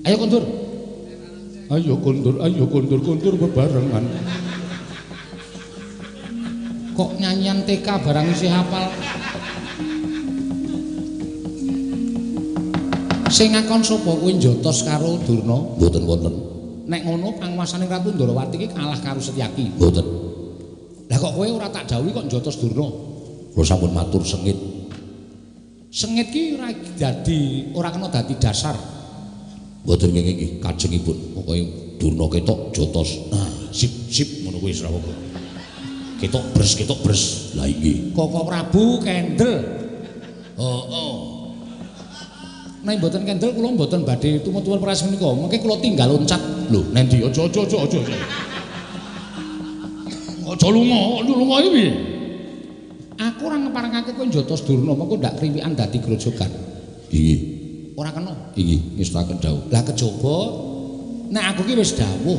Ayo kondur. Ayo kondur, ayo kondur, kondur bebarengan. Kok nyanyian TK barang isih hafal. Sing ngakon sapa kowe njotos karo Durna? Mboten wonten. Nek ngono panguwasane Ratu Ndorowati iki kalah karo Setyaki. Mboten. Lah kok kowe ora tak dawuhi kok njotos Durna? Kula sampun matur sengit. Sengit ki ora dadi, ora kena dadi dasar. Mboten nggih nggih kajengipun. Pokoke Durna ketok jotos. Nah, sip sip ngono kuwi wis ra apa. Ketok bres ketok bres. Lah inggih. Koko Prabu kendel. Heeh. Nek mboten kendel kula mboten badhe tumut-tumut pras menika. Mengke kula tinggal loncat. Lho, nendi aja aja aja aja. Aja lunga, lunga iki piye? Aku ora ngeparengake kowe njotos Durna, mengko ndak kriwikan dadi grojogan. Nggih. Ora kena. Inggih, ngestakaken dawuh. Lah kejaba nek aku ki wis dawuh.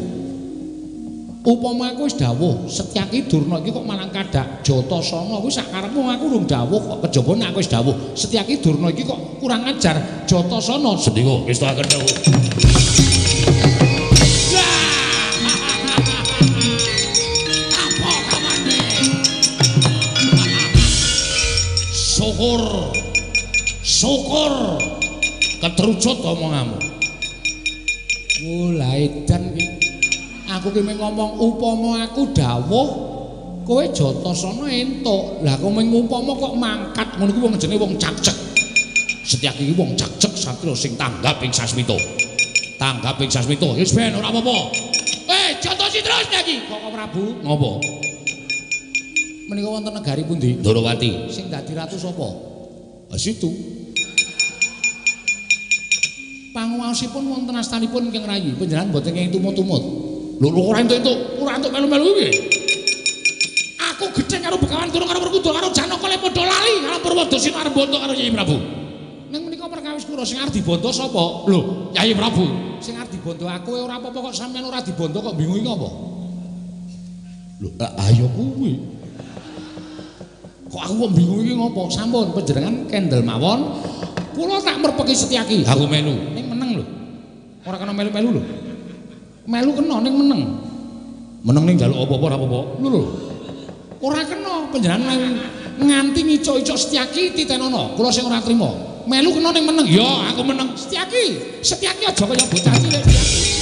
Upama aku wis dawuh, Setyaki Durna iki kok malah kadak Jatasana kuwi sak karepmu aku urung dawuh kok kejaba nek aku wis dawuh. Setyaki Durna iki kok kurang ajar Jatasana. Sendika ngestakaken dawuh. Apa kamane? Syukur. Syukur. Ketrucut omonganmu. Oh, lah edan iki. Aku ki mung ngomong upama aku dawuh kowe Jatasana entuk. Lah kowe mung upama kok mangkat ngono kuwi wong jenenge wong cakcek. Setyaki iki wong cakcek satria sing tanggap ing sasmita. Tanggap ing sasmita. Wis ben ora apa-apa. Jatasi terus iki. Koko Prabu, ngopo? Menika wonten negari pundi? Ndorowati. Sing dadi ratu sapa? Ah situ. Panguwaosipun wonten astanipun Keng Rayi, panjenengan mboten kenging tumut-tumut. Lho ora entuk-entuk, ora entuk melu-melu iki. Aku gedheng karo Begawan Durna karo Werkudara karo Janaka le padha lali karo Purwadasena arep bonto karo Kyai Prabu. Ning menika perkawis kula sing arep dibondo sapa? Lho, Kyai Prabu. Sing arep dibondo aku ora apa-apa kok sampean ora dibondo kok bingung iki apa? Lho, ayo kuwi. Kok aku kok bingung iki ngopo? Sampun panjenengan kendel mawon. Kula tak merpeki Setyaki. Aku melu. Ning meneng lho. Ora kena melu-melu lho. Melu kena ning meneng. Meneng ning njaluk apa-apa ora apa-apa. Lho lho. Ora kena panjenengan nganti ngicuk-icuk Setyaki titenono. Kula sing ora trima. Melu kena ning meneng. Ya, aku meneng. Setyaki. Setyaki aja kaya bocah cilik Setyaki.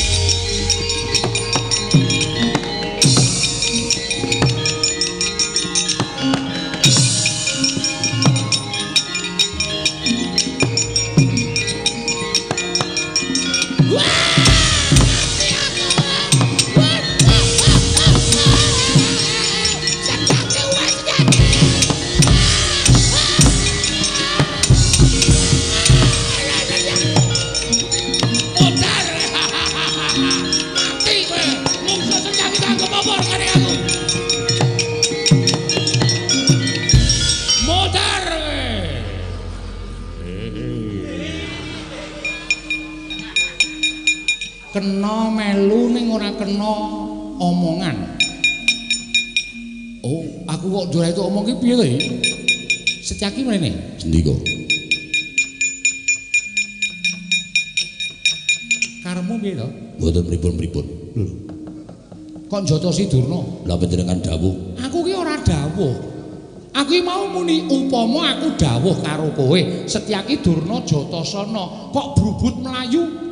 Kena melu ning ora kena omongan. Oh, aku kok ora itu omong ki piye to iki? Setyaki mrene. Sendika. Karepmu piye to? Mboten pripun-pripun. Lho. Kok njotosi Durna? Lah panjenengan dawuh. Aku ki ora dawuh. Aku ki mau muni upama aku dawuh karo kowe, Setyaki Durna Jatasana kok brubut mlayu.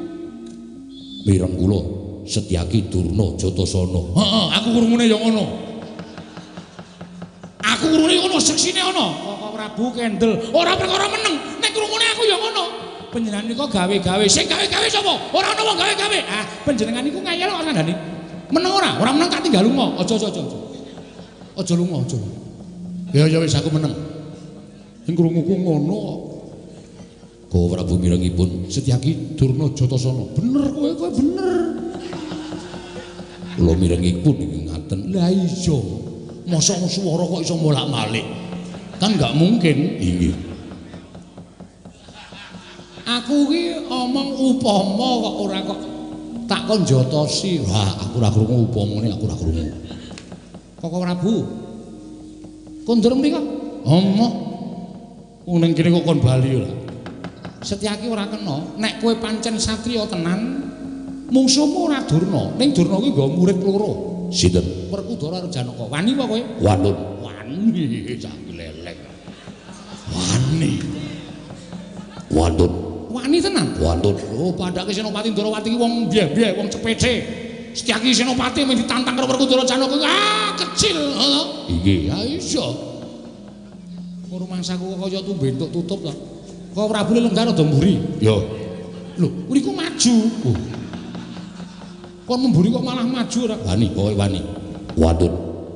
Mireng kula Setyaki Durna Jatasana. Heeh, aku krungune ya ngono. Aku krungune ngono, seksine ana. Koko Prabu kendel, ora perkara meneng, nek krungune aku ya ngono. Panjenengan nika gawe-gawe, sing gawe-gawe sapa? Ora ana wong gawe-gawe. Ah, panjenengan niku ngayal kok kandhane. Meneng ora? Ora meneng tak tinggal lunga. Aja aja aja. Aja lunga, aja. Ya ya wis aku meneng. Sing krunguku ngono kok. Koko Prabu mirengipun Setyaki Durna Jatasana. Bener kowe, kowe bener. Kula mirengipun iki ngaten. Lah iya. Mosok swara kok iso bolak-balik. Kan enggak mungkin. Inggih. Aku ki omong upama kok ora kok tak kon jotosi. Wah, aku ora krungu upamane, aku ora krungu. Koko Prabu. Kondur mriko? Omoh. Wong ning kene kok kon bali ora. Setyaki ora kena. Nek kowe pancen satriya tenan, mungsuhmu ora Durna. Ning Durna kuwi nggawa murid loro. Sinten? Werkudara karo Janaka. Wani apa kowe? Wanun. Wani, cah lelek. Wani. Wanun. Wani tenan. Wanun. Oh, padake Senopati Ndorowati ki wong mbyeh-mbyeh, wong cepece. Setyaki Senopati mung ditantang karo Werkudara Janaka. Ah, kecil, heeh. Inggih. Ya iya. Rumangsaku kok kaya tumbe entuk tutup to. Kok Prabu lenggah rada mburi. Ya. Lho, mriku maju. Oh. Kon mburi kok malah maju ora? Wani, pokoke wani. Wanun.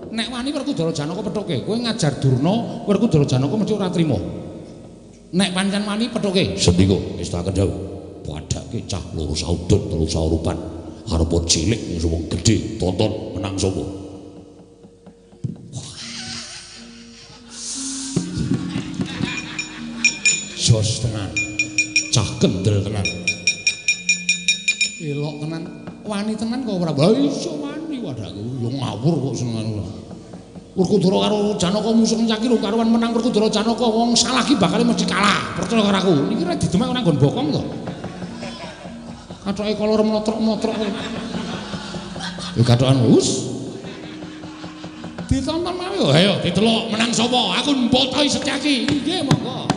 Nek wani Werkudara Janaka pethuke, kowe ngajar Durna, Werkudara Janaka mesti ora trima. Nek pancen wani pethuke. Sendika, wis tak kendhau. Padake cah loro saudon telu saurupan. Arep cilik musuh wong gedhe, tonton menang sapa? Jos tenan. Cah kendel tenan. Elok tenan, wani tenan kok ora. Lah iso wani wadahku, yo ngawur kok senengane ora. Werkudara karo Janaka musuh cakir karuan menang Werkudara Janaka wong salah ki bakal mesti kalah. Percaya karo aku. Niki ora didemek ora nggon bokong to. Kathoke kolor mlotrok-mlotrok. Ya kathokan wus. Ditonton mawon. Ayo didelok menang sapa? Aku mbotoi Setyaki. Nggih monggo.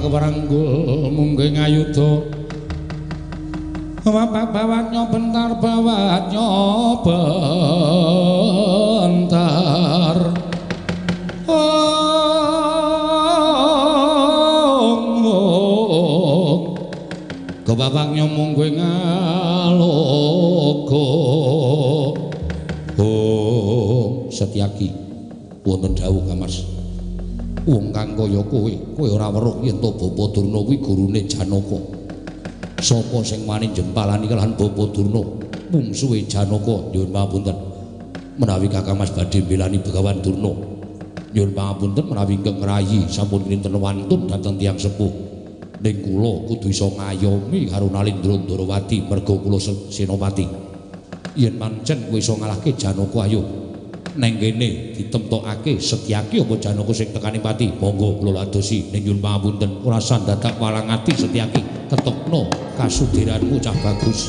Keparanggul munggih ngayuda bapak bawatnya bentar bawatnya bentar ong kebabaknya munggih ngaloga oh Setyaki wonten dawuh Mas. Wong kang kaya kowe, kowe ora weruh yen to Bapa Durna kuwi gurune Janaka. Sapa sing wani jempalani kalahan Bapa Durna, mungsuhe Janaka? Nyuwun pangapunten. Menawi Kakang Mas badhe mbelani Begawan Durna. Nyuwun pangapunten menawi ingkang ngrayi sampun kinten wantun dhateng tiyang sepuh. Ning kula kudu iso ngayomi karo Nalindra Ndrawati merga kula senopati. Yen pancen kowe iso ngalahke Janaka ayo neng kene ditemtokake Setyaki apa Janaka sing tekane pati. Monggo kula ladosi ning nyuwun pangapunten ora sandadak walang ati Setyaki ketokno kasudiranmu cah bagus.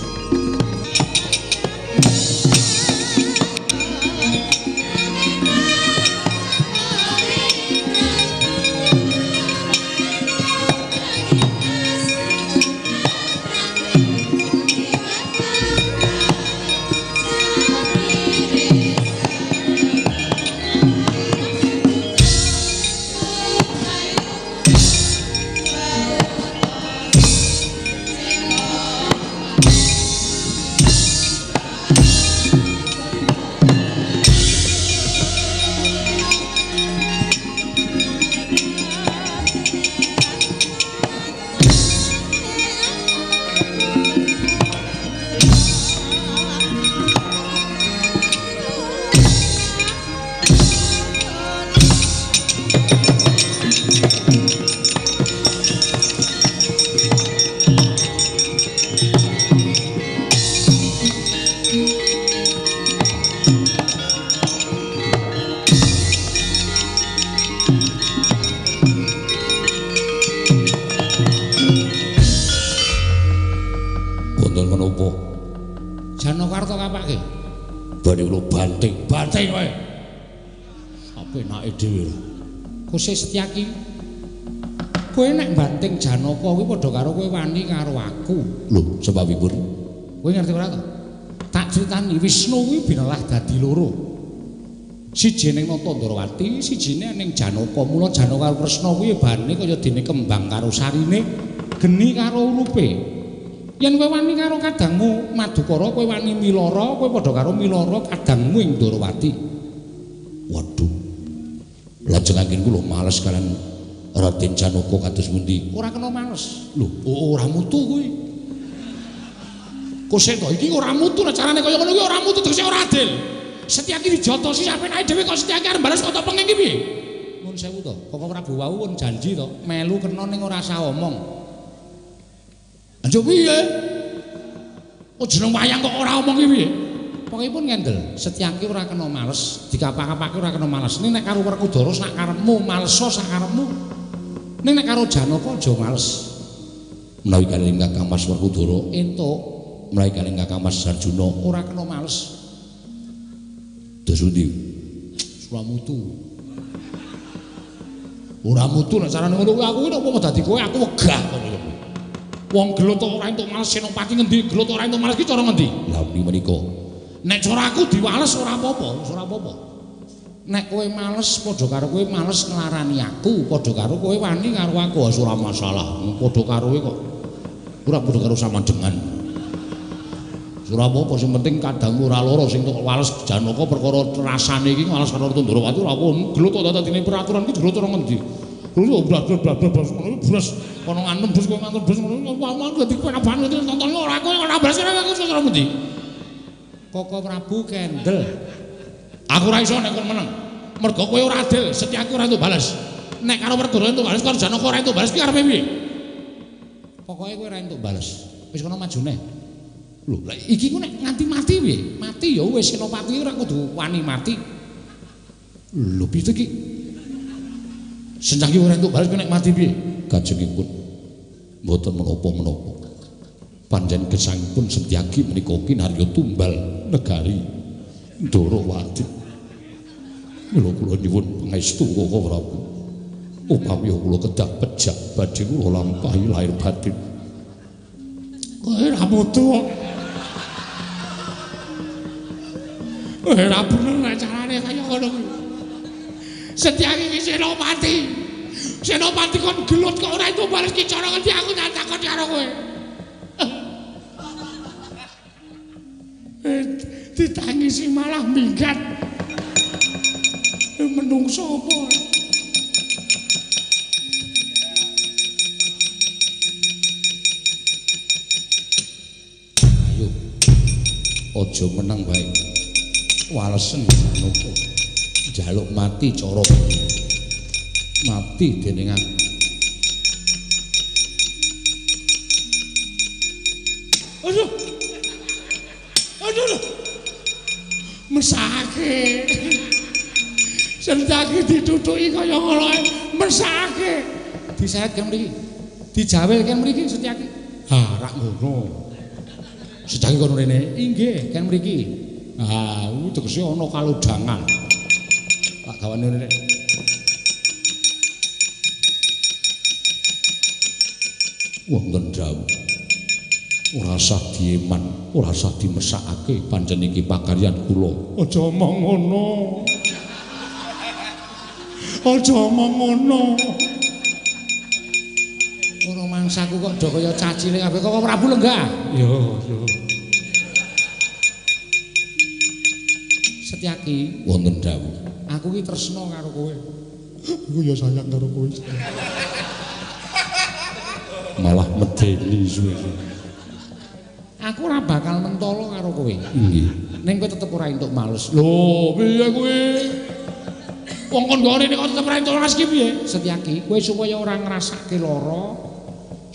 Banting kowe. Sapenake dhewe. Kose Setyaki. Kowe nek banting Janaka kuwi padha karo kowe wani karo aku. Lho, sebabipun? Kowe ngerti ora to? Tak critani Wisnu kuwi binelah dadi loro. Siji ning Nata Ndrawati, sijine ning Janaka. Mula Janaka karo Kresna kuwi bane kaya dene kembang karo sarine, geni karo ulupe. Yen kowe wani karo kadangmu Madukara, kowe wani milara, kowe padha karo milara kadangmu ing Ndrawati. Waduh. Lajeng anggen kula males kalian Raden Janaka kados pundi? Ora kena males. Lho, ora mutu kuwi. Kose to iki ora mutu nek carane kaya ngono kuwi ora mutu tegese ora adil. Setyaki dijotosi sapenake dhewe kok Setyaki arep bales kok penging iki piye? Nuwun sewu to, Koko Prabu wau pun janji to, melu kena ning ora usah omong. Anjuk piye? Oh jeneng wayang kok ora omong iki piye? Pokokipun ngendel, Setyaki ora kena males, dikapak-kapake ora kena males. Ning nek karo Werkudara sak karepmu, maleso sak karepmu. Ning nek karo Janaka aja males. Menawi kaliyan Kakang Mas Werkudara entuk, menawi kaliyan Kakang Mas Arjuna ora kena males. Dos pundi? Ora mutu. Ora mutu nek carane ngono kuwi aku ki nek umpama dadi kowe aku wegah ngono kuwi. Wong gelut ora entuk males Senopati ngendi? Gelut ora entuk males ki cara ngendi? Lah menika. Nek cara aku diwales ora apa-apa, ora apa-apa. Nek kowe males padha karo kowe males nglarani aku, padha karo kowe wani karo aku ora masalah. Padha karo kowe kok. Ora padha karo sama dengan. Ora apa-apa sing penting kadang ora lara sing tok wales Janaka perkara rasane iki wales karo Ndorowati ora apa gelut kok dadine peraturan iki gelut ora ngendi. Gelut blas-blas ngono blas kono ngantem blas kono ngantem blas ngono waman dadi penaban nonton ora kowe ora blas ora aku ora ngendi. Koko Prabu kendel. Aku ora iso nek kon meneng. Mergo kowe ora adil, Setyaki ora entuk bales. Nek karo Werkudara entuk bales karo Janaka ora entuk bales ki arepe piye? Pokoke kowe ora entuk bales. Wis kono majune. Lho, lah iki ku nek nganti mati piye? Mati ya wis Senopati ora kudu wani mati. Lho piye iki? Setyaki ora entuk bales nek mati piye? Kajengipun mboten menapa-menapa. Pancen gesangipun Setyaki menika kinarya tumbal negari Ndorowati. Mila kula nyuwun pangestu Koko Prabu. Upami kula kedah pejah badhe kula lampahi lahir batin. Kowe ora mutu kok. Ora bener carane kaya ngono kuwi. Setyaki iki Senopati. Senopati kon gelut kok ora entuk bales ki cara ngendi aku tak takon karo kowe. Ditangisi malah minggat. Menungso apa? Ayo. Aja meneng bae. Walesen Janaka. Njaluk mati cara mati dening aku. Aduh. Aduh. Mesake. Setyaki ditutuki kaya ngono ae, mesake. Disayat kan mriki. Dijawil kan mriki Setyaki. Ha, rak ngono. Setyaki kono rene. Inggih, kan mriki. Ha, kuwi tegese ana kalodhangan. Tak gawane rene. Wonten dawuh. Ora sah dieman, ora sah dimesakake pancen iki pakaryan kula. Aja omong ngono. Aja omong ngono. Ora mangsaku kok do kaya cacile kabeh kok Prabu lenggah. Yo, yo. Setyaki wonten dawuh. Aku ki tresna karo kowe. Aku ya sayang karo kowe. Malah medeni suwe-suwe. Aku ora bakal mentolo karo kowe. Nggih. Ning kowe tetep ora entuk males. Lho, piye kowe? Wong kon nggone nek tetep ora entuk males ki piye? Setyaki, kowe supaya ora ngrasake lara,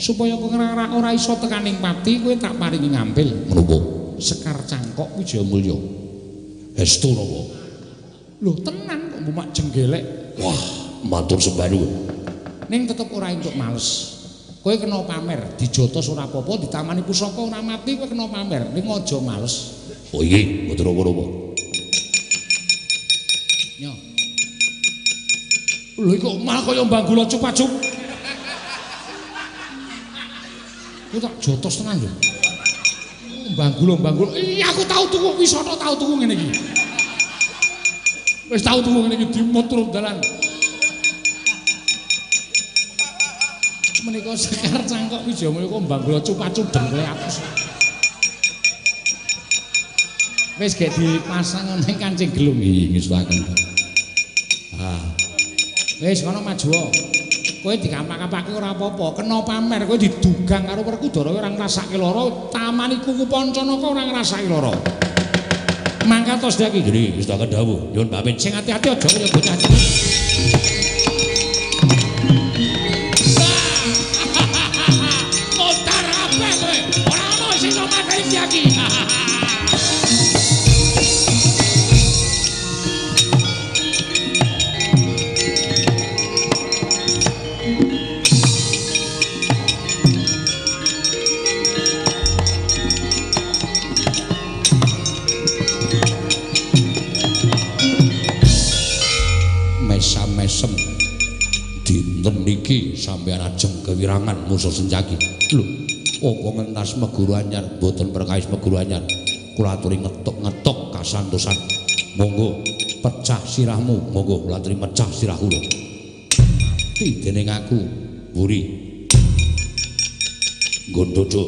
supaya kowe ora iso tekaning pati, kowe tak paringi ngambil. Menapa? Sekar Cangkok Wijayamulya. Estu napa? Lho, tenan kok mbumak jenggelek. Wah, matur sembah nuwun. Ning tetep ora entuk males. Kowe kena pamer, dijotos ora apa-apa, ditamani pusaka ora mati, kowe kena pamer. Ning aja males. Oh inggih, mboten napa-napa. Nyo. Lho kok malah kaya mbanggula cup-cup. Kowe tak jotos tenan lho. Mbanggula-mbanggula. Iya aku tau tuku wisata tau tuku ngene iki. Wis tau tuku ngene iki dimut turun dalan. Menika Sekar Cangkok Wijayamulya kok mbanggula cup-cup dengkle apes. Wis gek dipasang ning kancing gelung iki ngesuaken. Ah. Wis kono maju. Kowe dikapak-kapake ora apa-apa, kena pamer kowe didugang karo Werkudara ora ngrasake lara, tamani kuku Pancanaka ora ngrasake lara. Mangkat tos Setyaki. Nggih, ngestuaken dawuh. Nyuwun pamit. Sing ati-ati aja kaya bocah cilik. Montar kabeh kowe. Ora ono sing iso mateni Setyaki. Mesem dinten niki sampeyan ajeng kewirangan musuh Setyaki. Lho, Apa ngentas meguru anyar? Mboten perkawis meguru anyar. Kula aturi ngetok-ngetok kasantosan. Monggo pecah sirahmu, monggo kula aturi mecah sirah kula. Mati dening aku, mburi. Nggon dodo.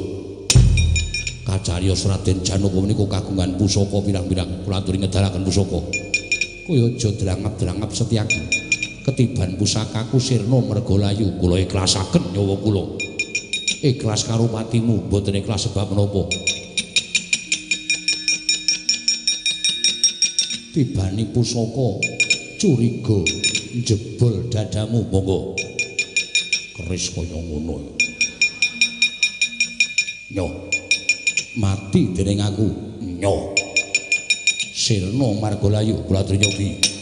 Kacariyos Raden Janaka menika kagungan pusaka pirang-pirang. Kula aturi ngedalaken pusaka. Kowe aja drangap-drangap Setyaki. Ketiban pusakaku sirna merga layu, kula ikhlasaken nyawa kula. Ikhlas karo patimu, mboten ikhlas sebab menapa. Tibani pusaka curiga njebol dadamu, monggo. Keris kaya ngono. Nyo. Mati dening aku. Nyo. Sirna marga layu, kula aturi nyobi.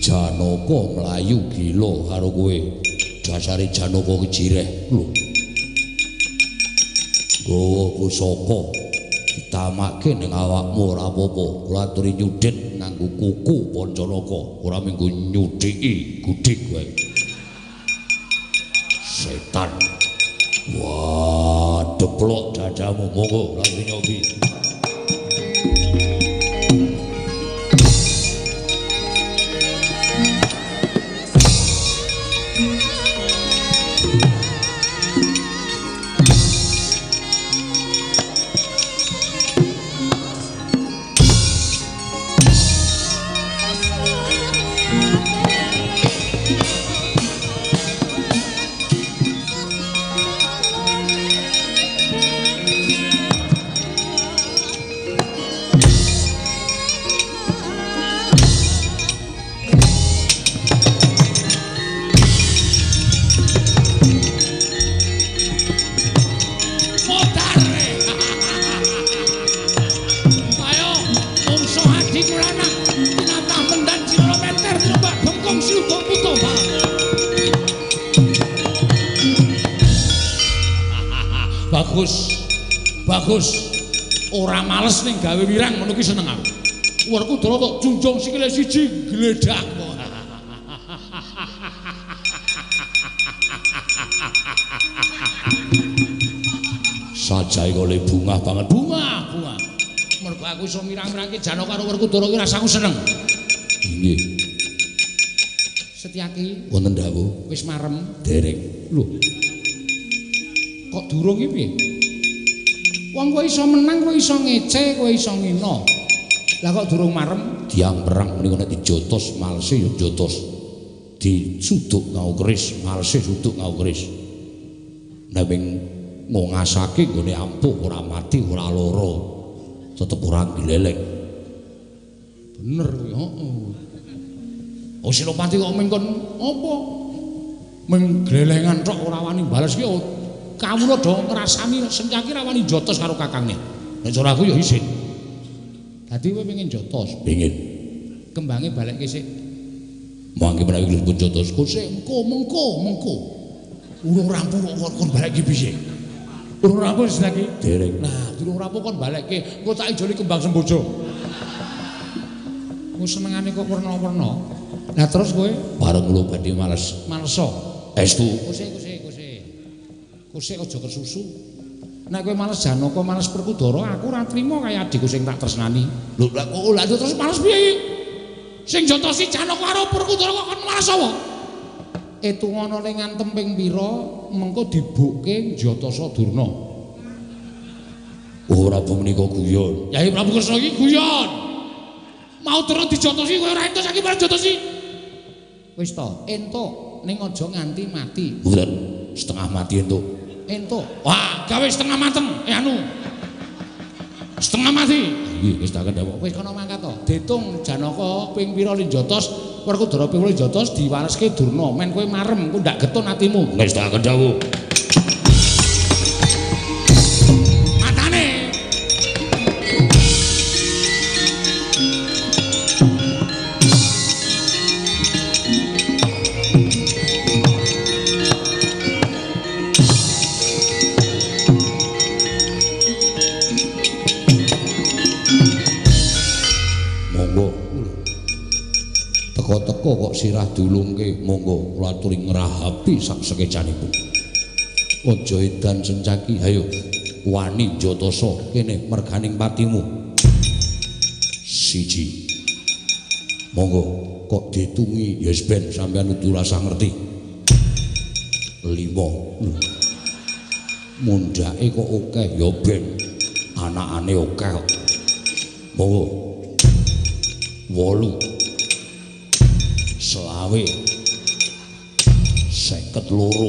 Janaka mlayu gila karo kowe. Dasare Janaka ki jireh lho. Gawa pusaka ditamakke ning awakmu ora apa-apa. Kula aturi nyudhit nganggo kuku Pancanaka, ora minggu nyudhiki gudik kowe. Setan. Wah, deplok dadamu, monggo kula aturi nyobi. Bagus. Bagus. Ora males ning gawe wirang ngono ki seneng aku. Werkudara tok junjung sikile siji gledak. Sajae kole bungah banget. Bungah, bungah. Mergo aku iso mirang-mirangke Janaka karo Werkudara ki rasaku seneng. Inggih. Setyaki wonten dawuh wis marem dereng. Lho. Kok durung iki piye? Wong kowe iso menang, kowe iso ngece, kowe iso ngina. Lah kok durung marem? Diang perang menika nek dijotos malese ya jotos. Disuduk ngau keris, malese suduk ngau keris. Nek wing ngongasake nggone ampuh ora mati, ora lara. Tetep ora gleleng. Bener kuwi, heeh. Oh Senopati kok mengkon apa? Meng glelengan tok ora wani bales ki. Kawula do ngrasani Setyaki ra wani jotos karo kakangne. Nek cara aku ya isin. Dadi kowe pengin jotos? Pengin. Kembange balekke sik. Mangke menawi pun jotos kok sik engko mengko mengko. Urung rampung kok kon balekke piye? Urung rampung Setyaki? Dereng. Nah, durung rampung kon balekke, engko tak ijoli kembang sembojo. Ku senengane kok werna-werna. Lah terus kowe bareng kula badhe males. Maleso. Estu. Kusik kusik kusik. Kusik aja kesusu. Nek kowe males Janaka, males Werkudara, aku ora trima kaya adikku sing tak tresnani. Lho, lah kok lha terus males piye iki? Sing jotosi Janaka karo Werkudara kok kon males apa? Etungana ning ngantem ping pira mengko dibukke Njatasa Durna. Oh, Prabu menika guyon. Yai Prabu Kresna iki guyon. Mau terus dijotosi kowe ora entuk saiki bareng jotosi. Wis to, entuk ning aja nganti mati. Mboten, setengah mati entuk. Entuk. Wah, gawe setengah mateng. Anu. Setengah mati. Nggih, wis tak kendhawa. Wis kono mangkat to. Ditung Janaka ping pira linjotos, Werkudara ping pira linjotos diwareske Durna. Men kowe marem, ku ndak getun atimu. Wis tak kendhawa. Matane. Teko-teko kok sirah diulungke, monggo kula aturi ngrahapi sak sekecanipun. Aja edan Sencaki, ayo wani njatasa kene merganing patimu. Siji. Monggo kok ditungi ya wis ben sampeyan kudu rasah ngerti. 5. Mundhake kok akeh ya ben anakane akeh kok. Monggo. 8. 25, 52,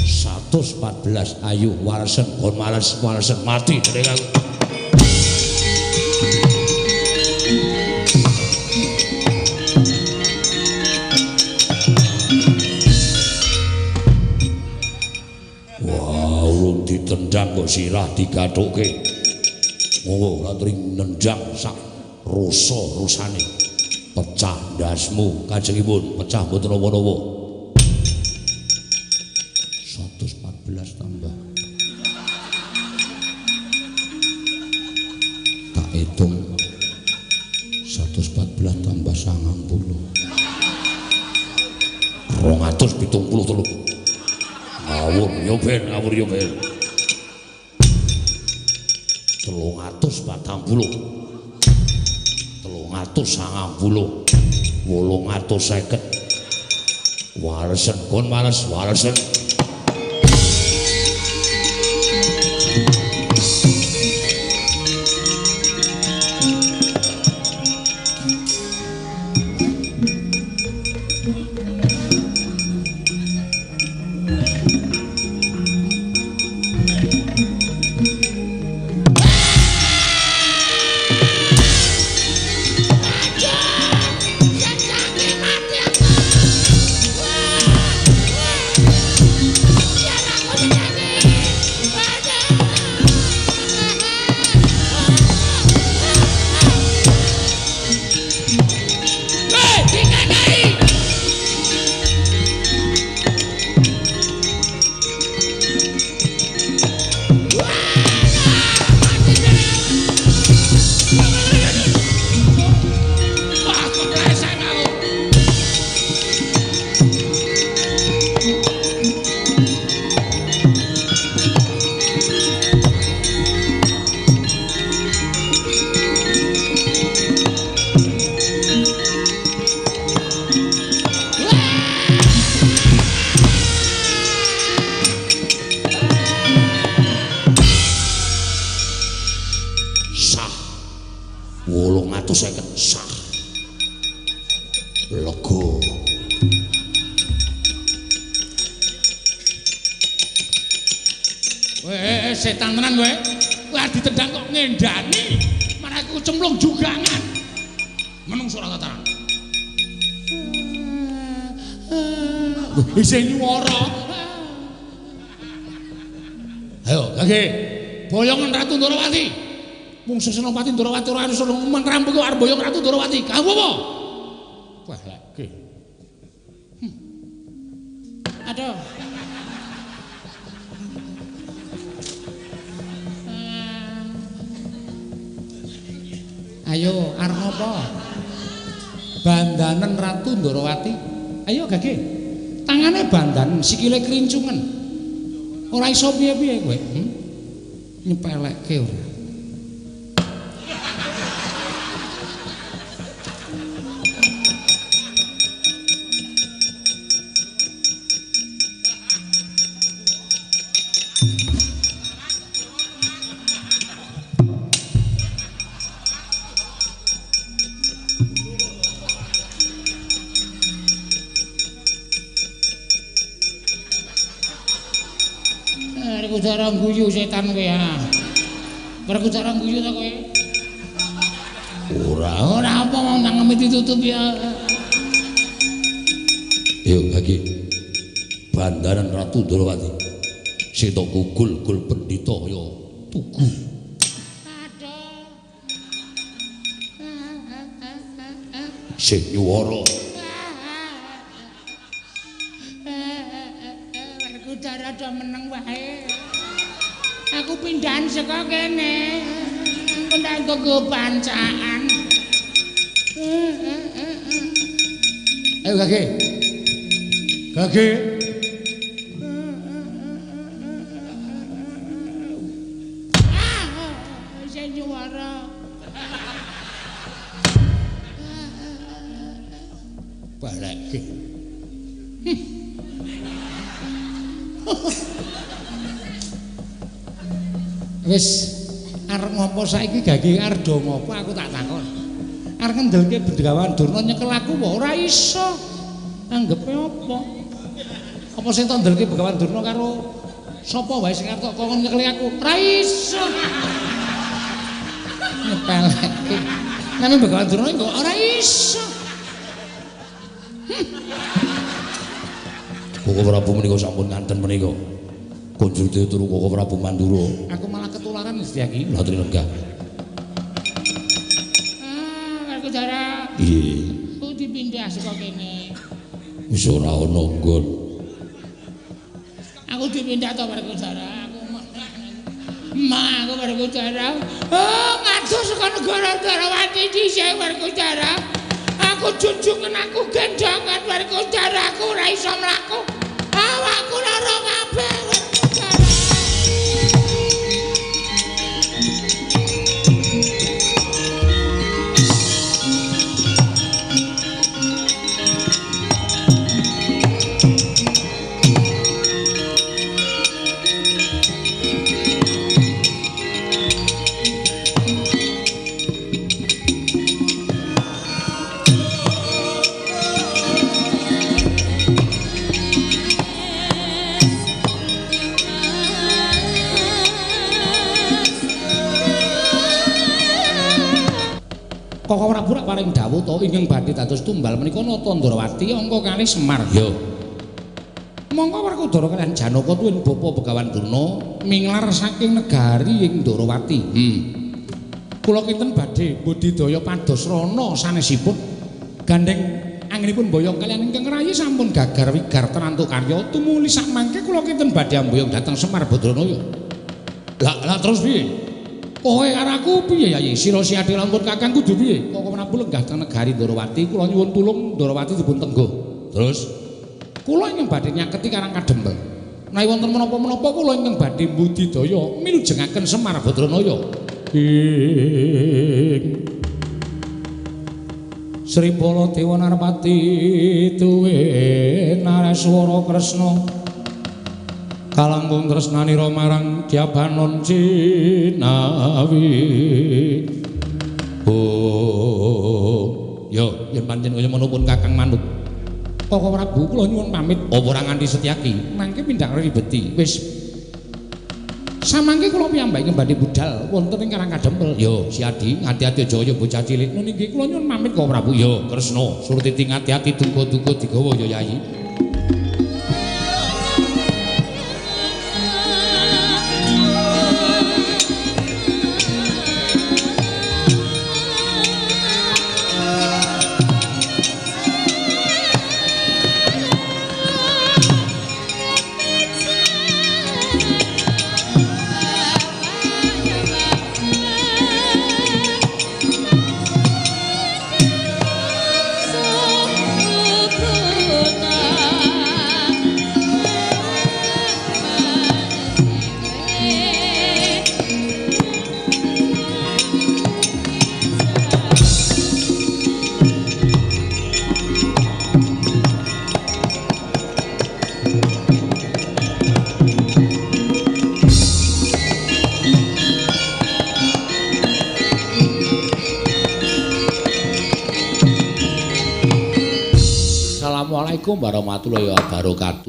114. Ayo waresen kon males waresen mati dening aku. Wah, urung ditendang kok sirah digathukke. Monggo aturi nendang sak rusa-rusane. Pecah ndasmu kajengipun, pecah mboten napa-napa. 114 tambah. Tak hitung 114 tambah 90. 273. Ngawur yo ben, ngawur yo ben. 340. 390, 850. Waresen kon males waresen. 850 sah. Lega. Weh, setan tenan kowe. Wah, ditendang kok ngendani. Marah aku cemplung jugangan. Menungso ora tataran. Isih nyuwara. Ayo, gage. Boyongan Ratu Ndorowati. Mungsu Senopati Ndorowati ora iso ngrampung kok arep boyong Ratu Ndorowati. Kamu apa? Wah, lagi. Aduh. Ayo, arep apa? Bandanen Ratu Ndorowati. Ayo gage. Tangane bandan, sikile krincungen. Ora iso piye-piye kowe. Nyepelekke ora. Udara guyu setan kowe ya. Werkudara guyu ta kowe? Ora, ora apa wong cangkeme ditutup ya. Yo Gage. Bandaran Ratu Ndorowati. Sing tok gugul-gul pendhita ya tugu. Aduh. Sing nyuwara. Werkudara do meneng wae. Aku pindahan saka kene. Engko ndak nggo pancaan. Ayo Gage. Gage. Ah, sing nyuwara. Balekke. Wis arep ngopo saiki Gage arep do ngopo aku tak takon. Arep ngendelke Begawan Durna nyekel aku apa ora iso. Anggepe apa? Apa sing tak ndelke Begawan Durna karo sapa wae sing arep kok kon nyekeli aku? Ora iso. Nyepeleke. Nang Begawan Durna kok ora iso. Koko Prabu menika sampun nganten menika. Kunjul turu Koko Prabu Mandura. Aku malah ketularan Setyaki. Lah trinenggah. Ah, Werkudara. Iya. Aku dipindah saka kene. Wis ora ana nggon. Aku dipindah to Werkudara. Aku Ma, aku Werkudara. Oh, ngadoh saka negara Ndorowati dhisik Werkudara. Aku junjungan aku gendongan Werkudara, aku ora iso mlaku. Awakku lara kabeh Werkudara. Koko Prabu rak paring dawuh to ingkang badhe dados tumbal menika Nata Ndorowati angka kalih Semar. Ya. Monggo Werkudara kaliyan Janaka tuwin bapa Begawan Durna minglar saking negari ing Ndorowati. Kula kinten badhe budidaya pados rana sanesipun gandeng anginipun boyong kaliyan ingkang rayi sampun gagar wigar tenantuk karya tumuli sakmangke kula kinten badhe amboyong dhateng Semar Badranaya. Lah terus piye? Kowe karo aku piye Yayi? Sira Siadi lampun kakang kudu piye? Koko Prabu lenggah teng negari Ndorowati, kula nyuwun tulung Ndorowati dipun tenggo. Terus kula ingkang badhe nyaketi Karang Kadempel. Menawi wonten menapa-menapa kula ingkang badhe budidaya milujengaken Semar Badranaya. Ing Sri Baladewa Narpati tuwe Nareswara Kresna kalangkung tresnanira marang Dyabanon Cinawi. Oh, yo yen pancen kaya ngono pun kakang manut. Koko Prabu kula nyuwun pamit. Apa ora nganti Setyaki? Mangke pindhak ribeti. Wis. Samangke kula piyambak ing badhe budal wonten ing Karang Kadempel. Yo, Siadi, ngati-ati aja kaya bocah cilik. Nun inggih kula nyuwun pamit Koko Prabu. Yo, Kresna, Surtiti ngati-ati duga-duga digawa ya Yayi. Assalamualaikum warahmatullahi wabarakatuh.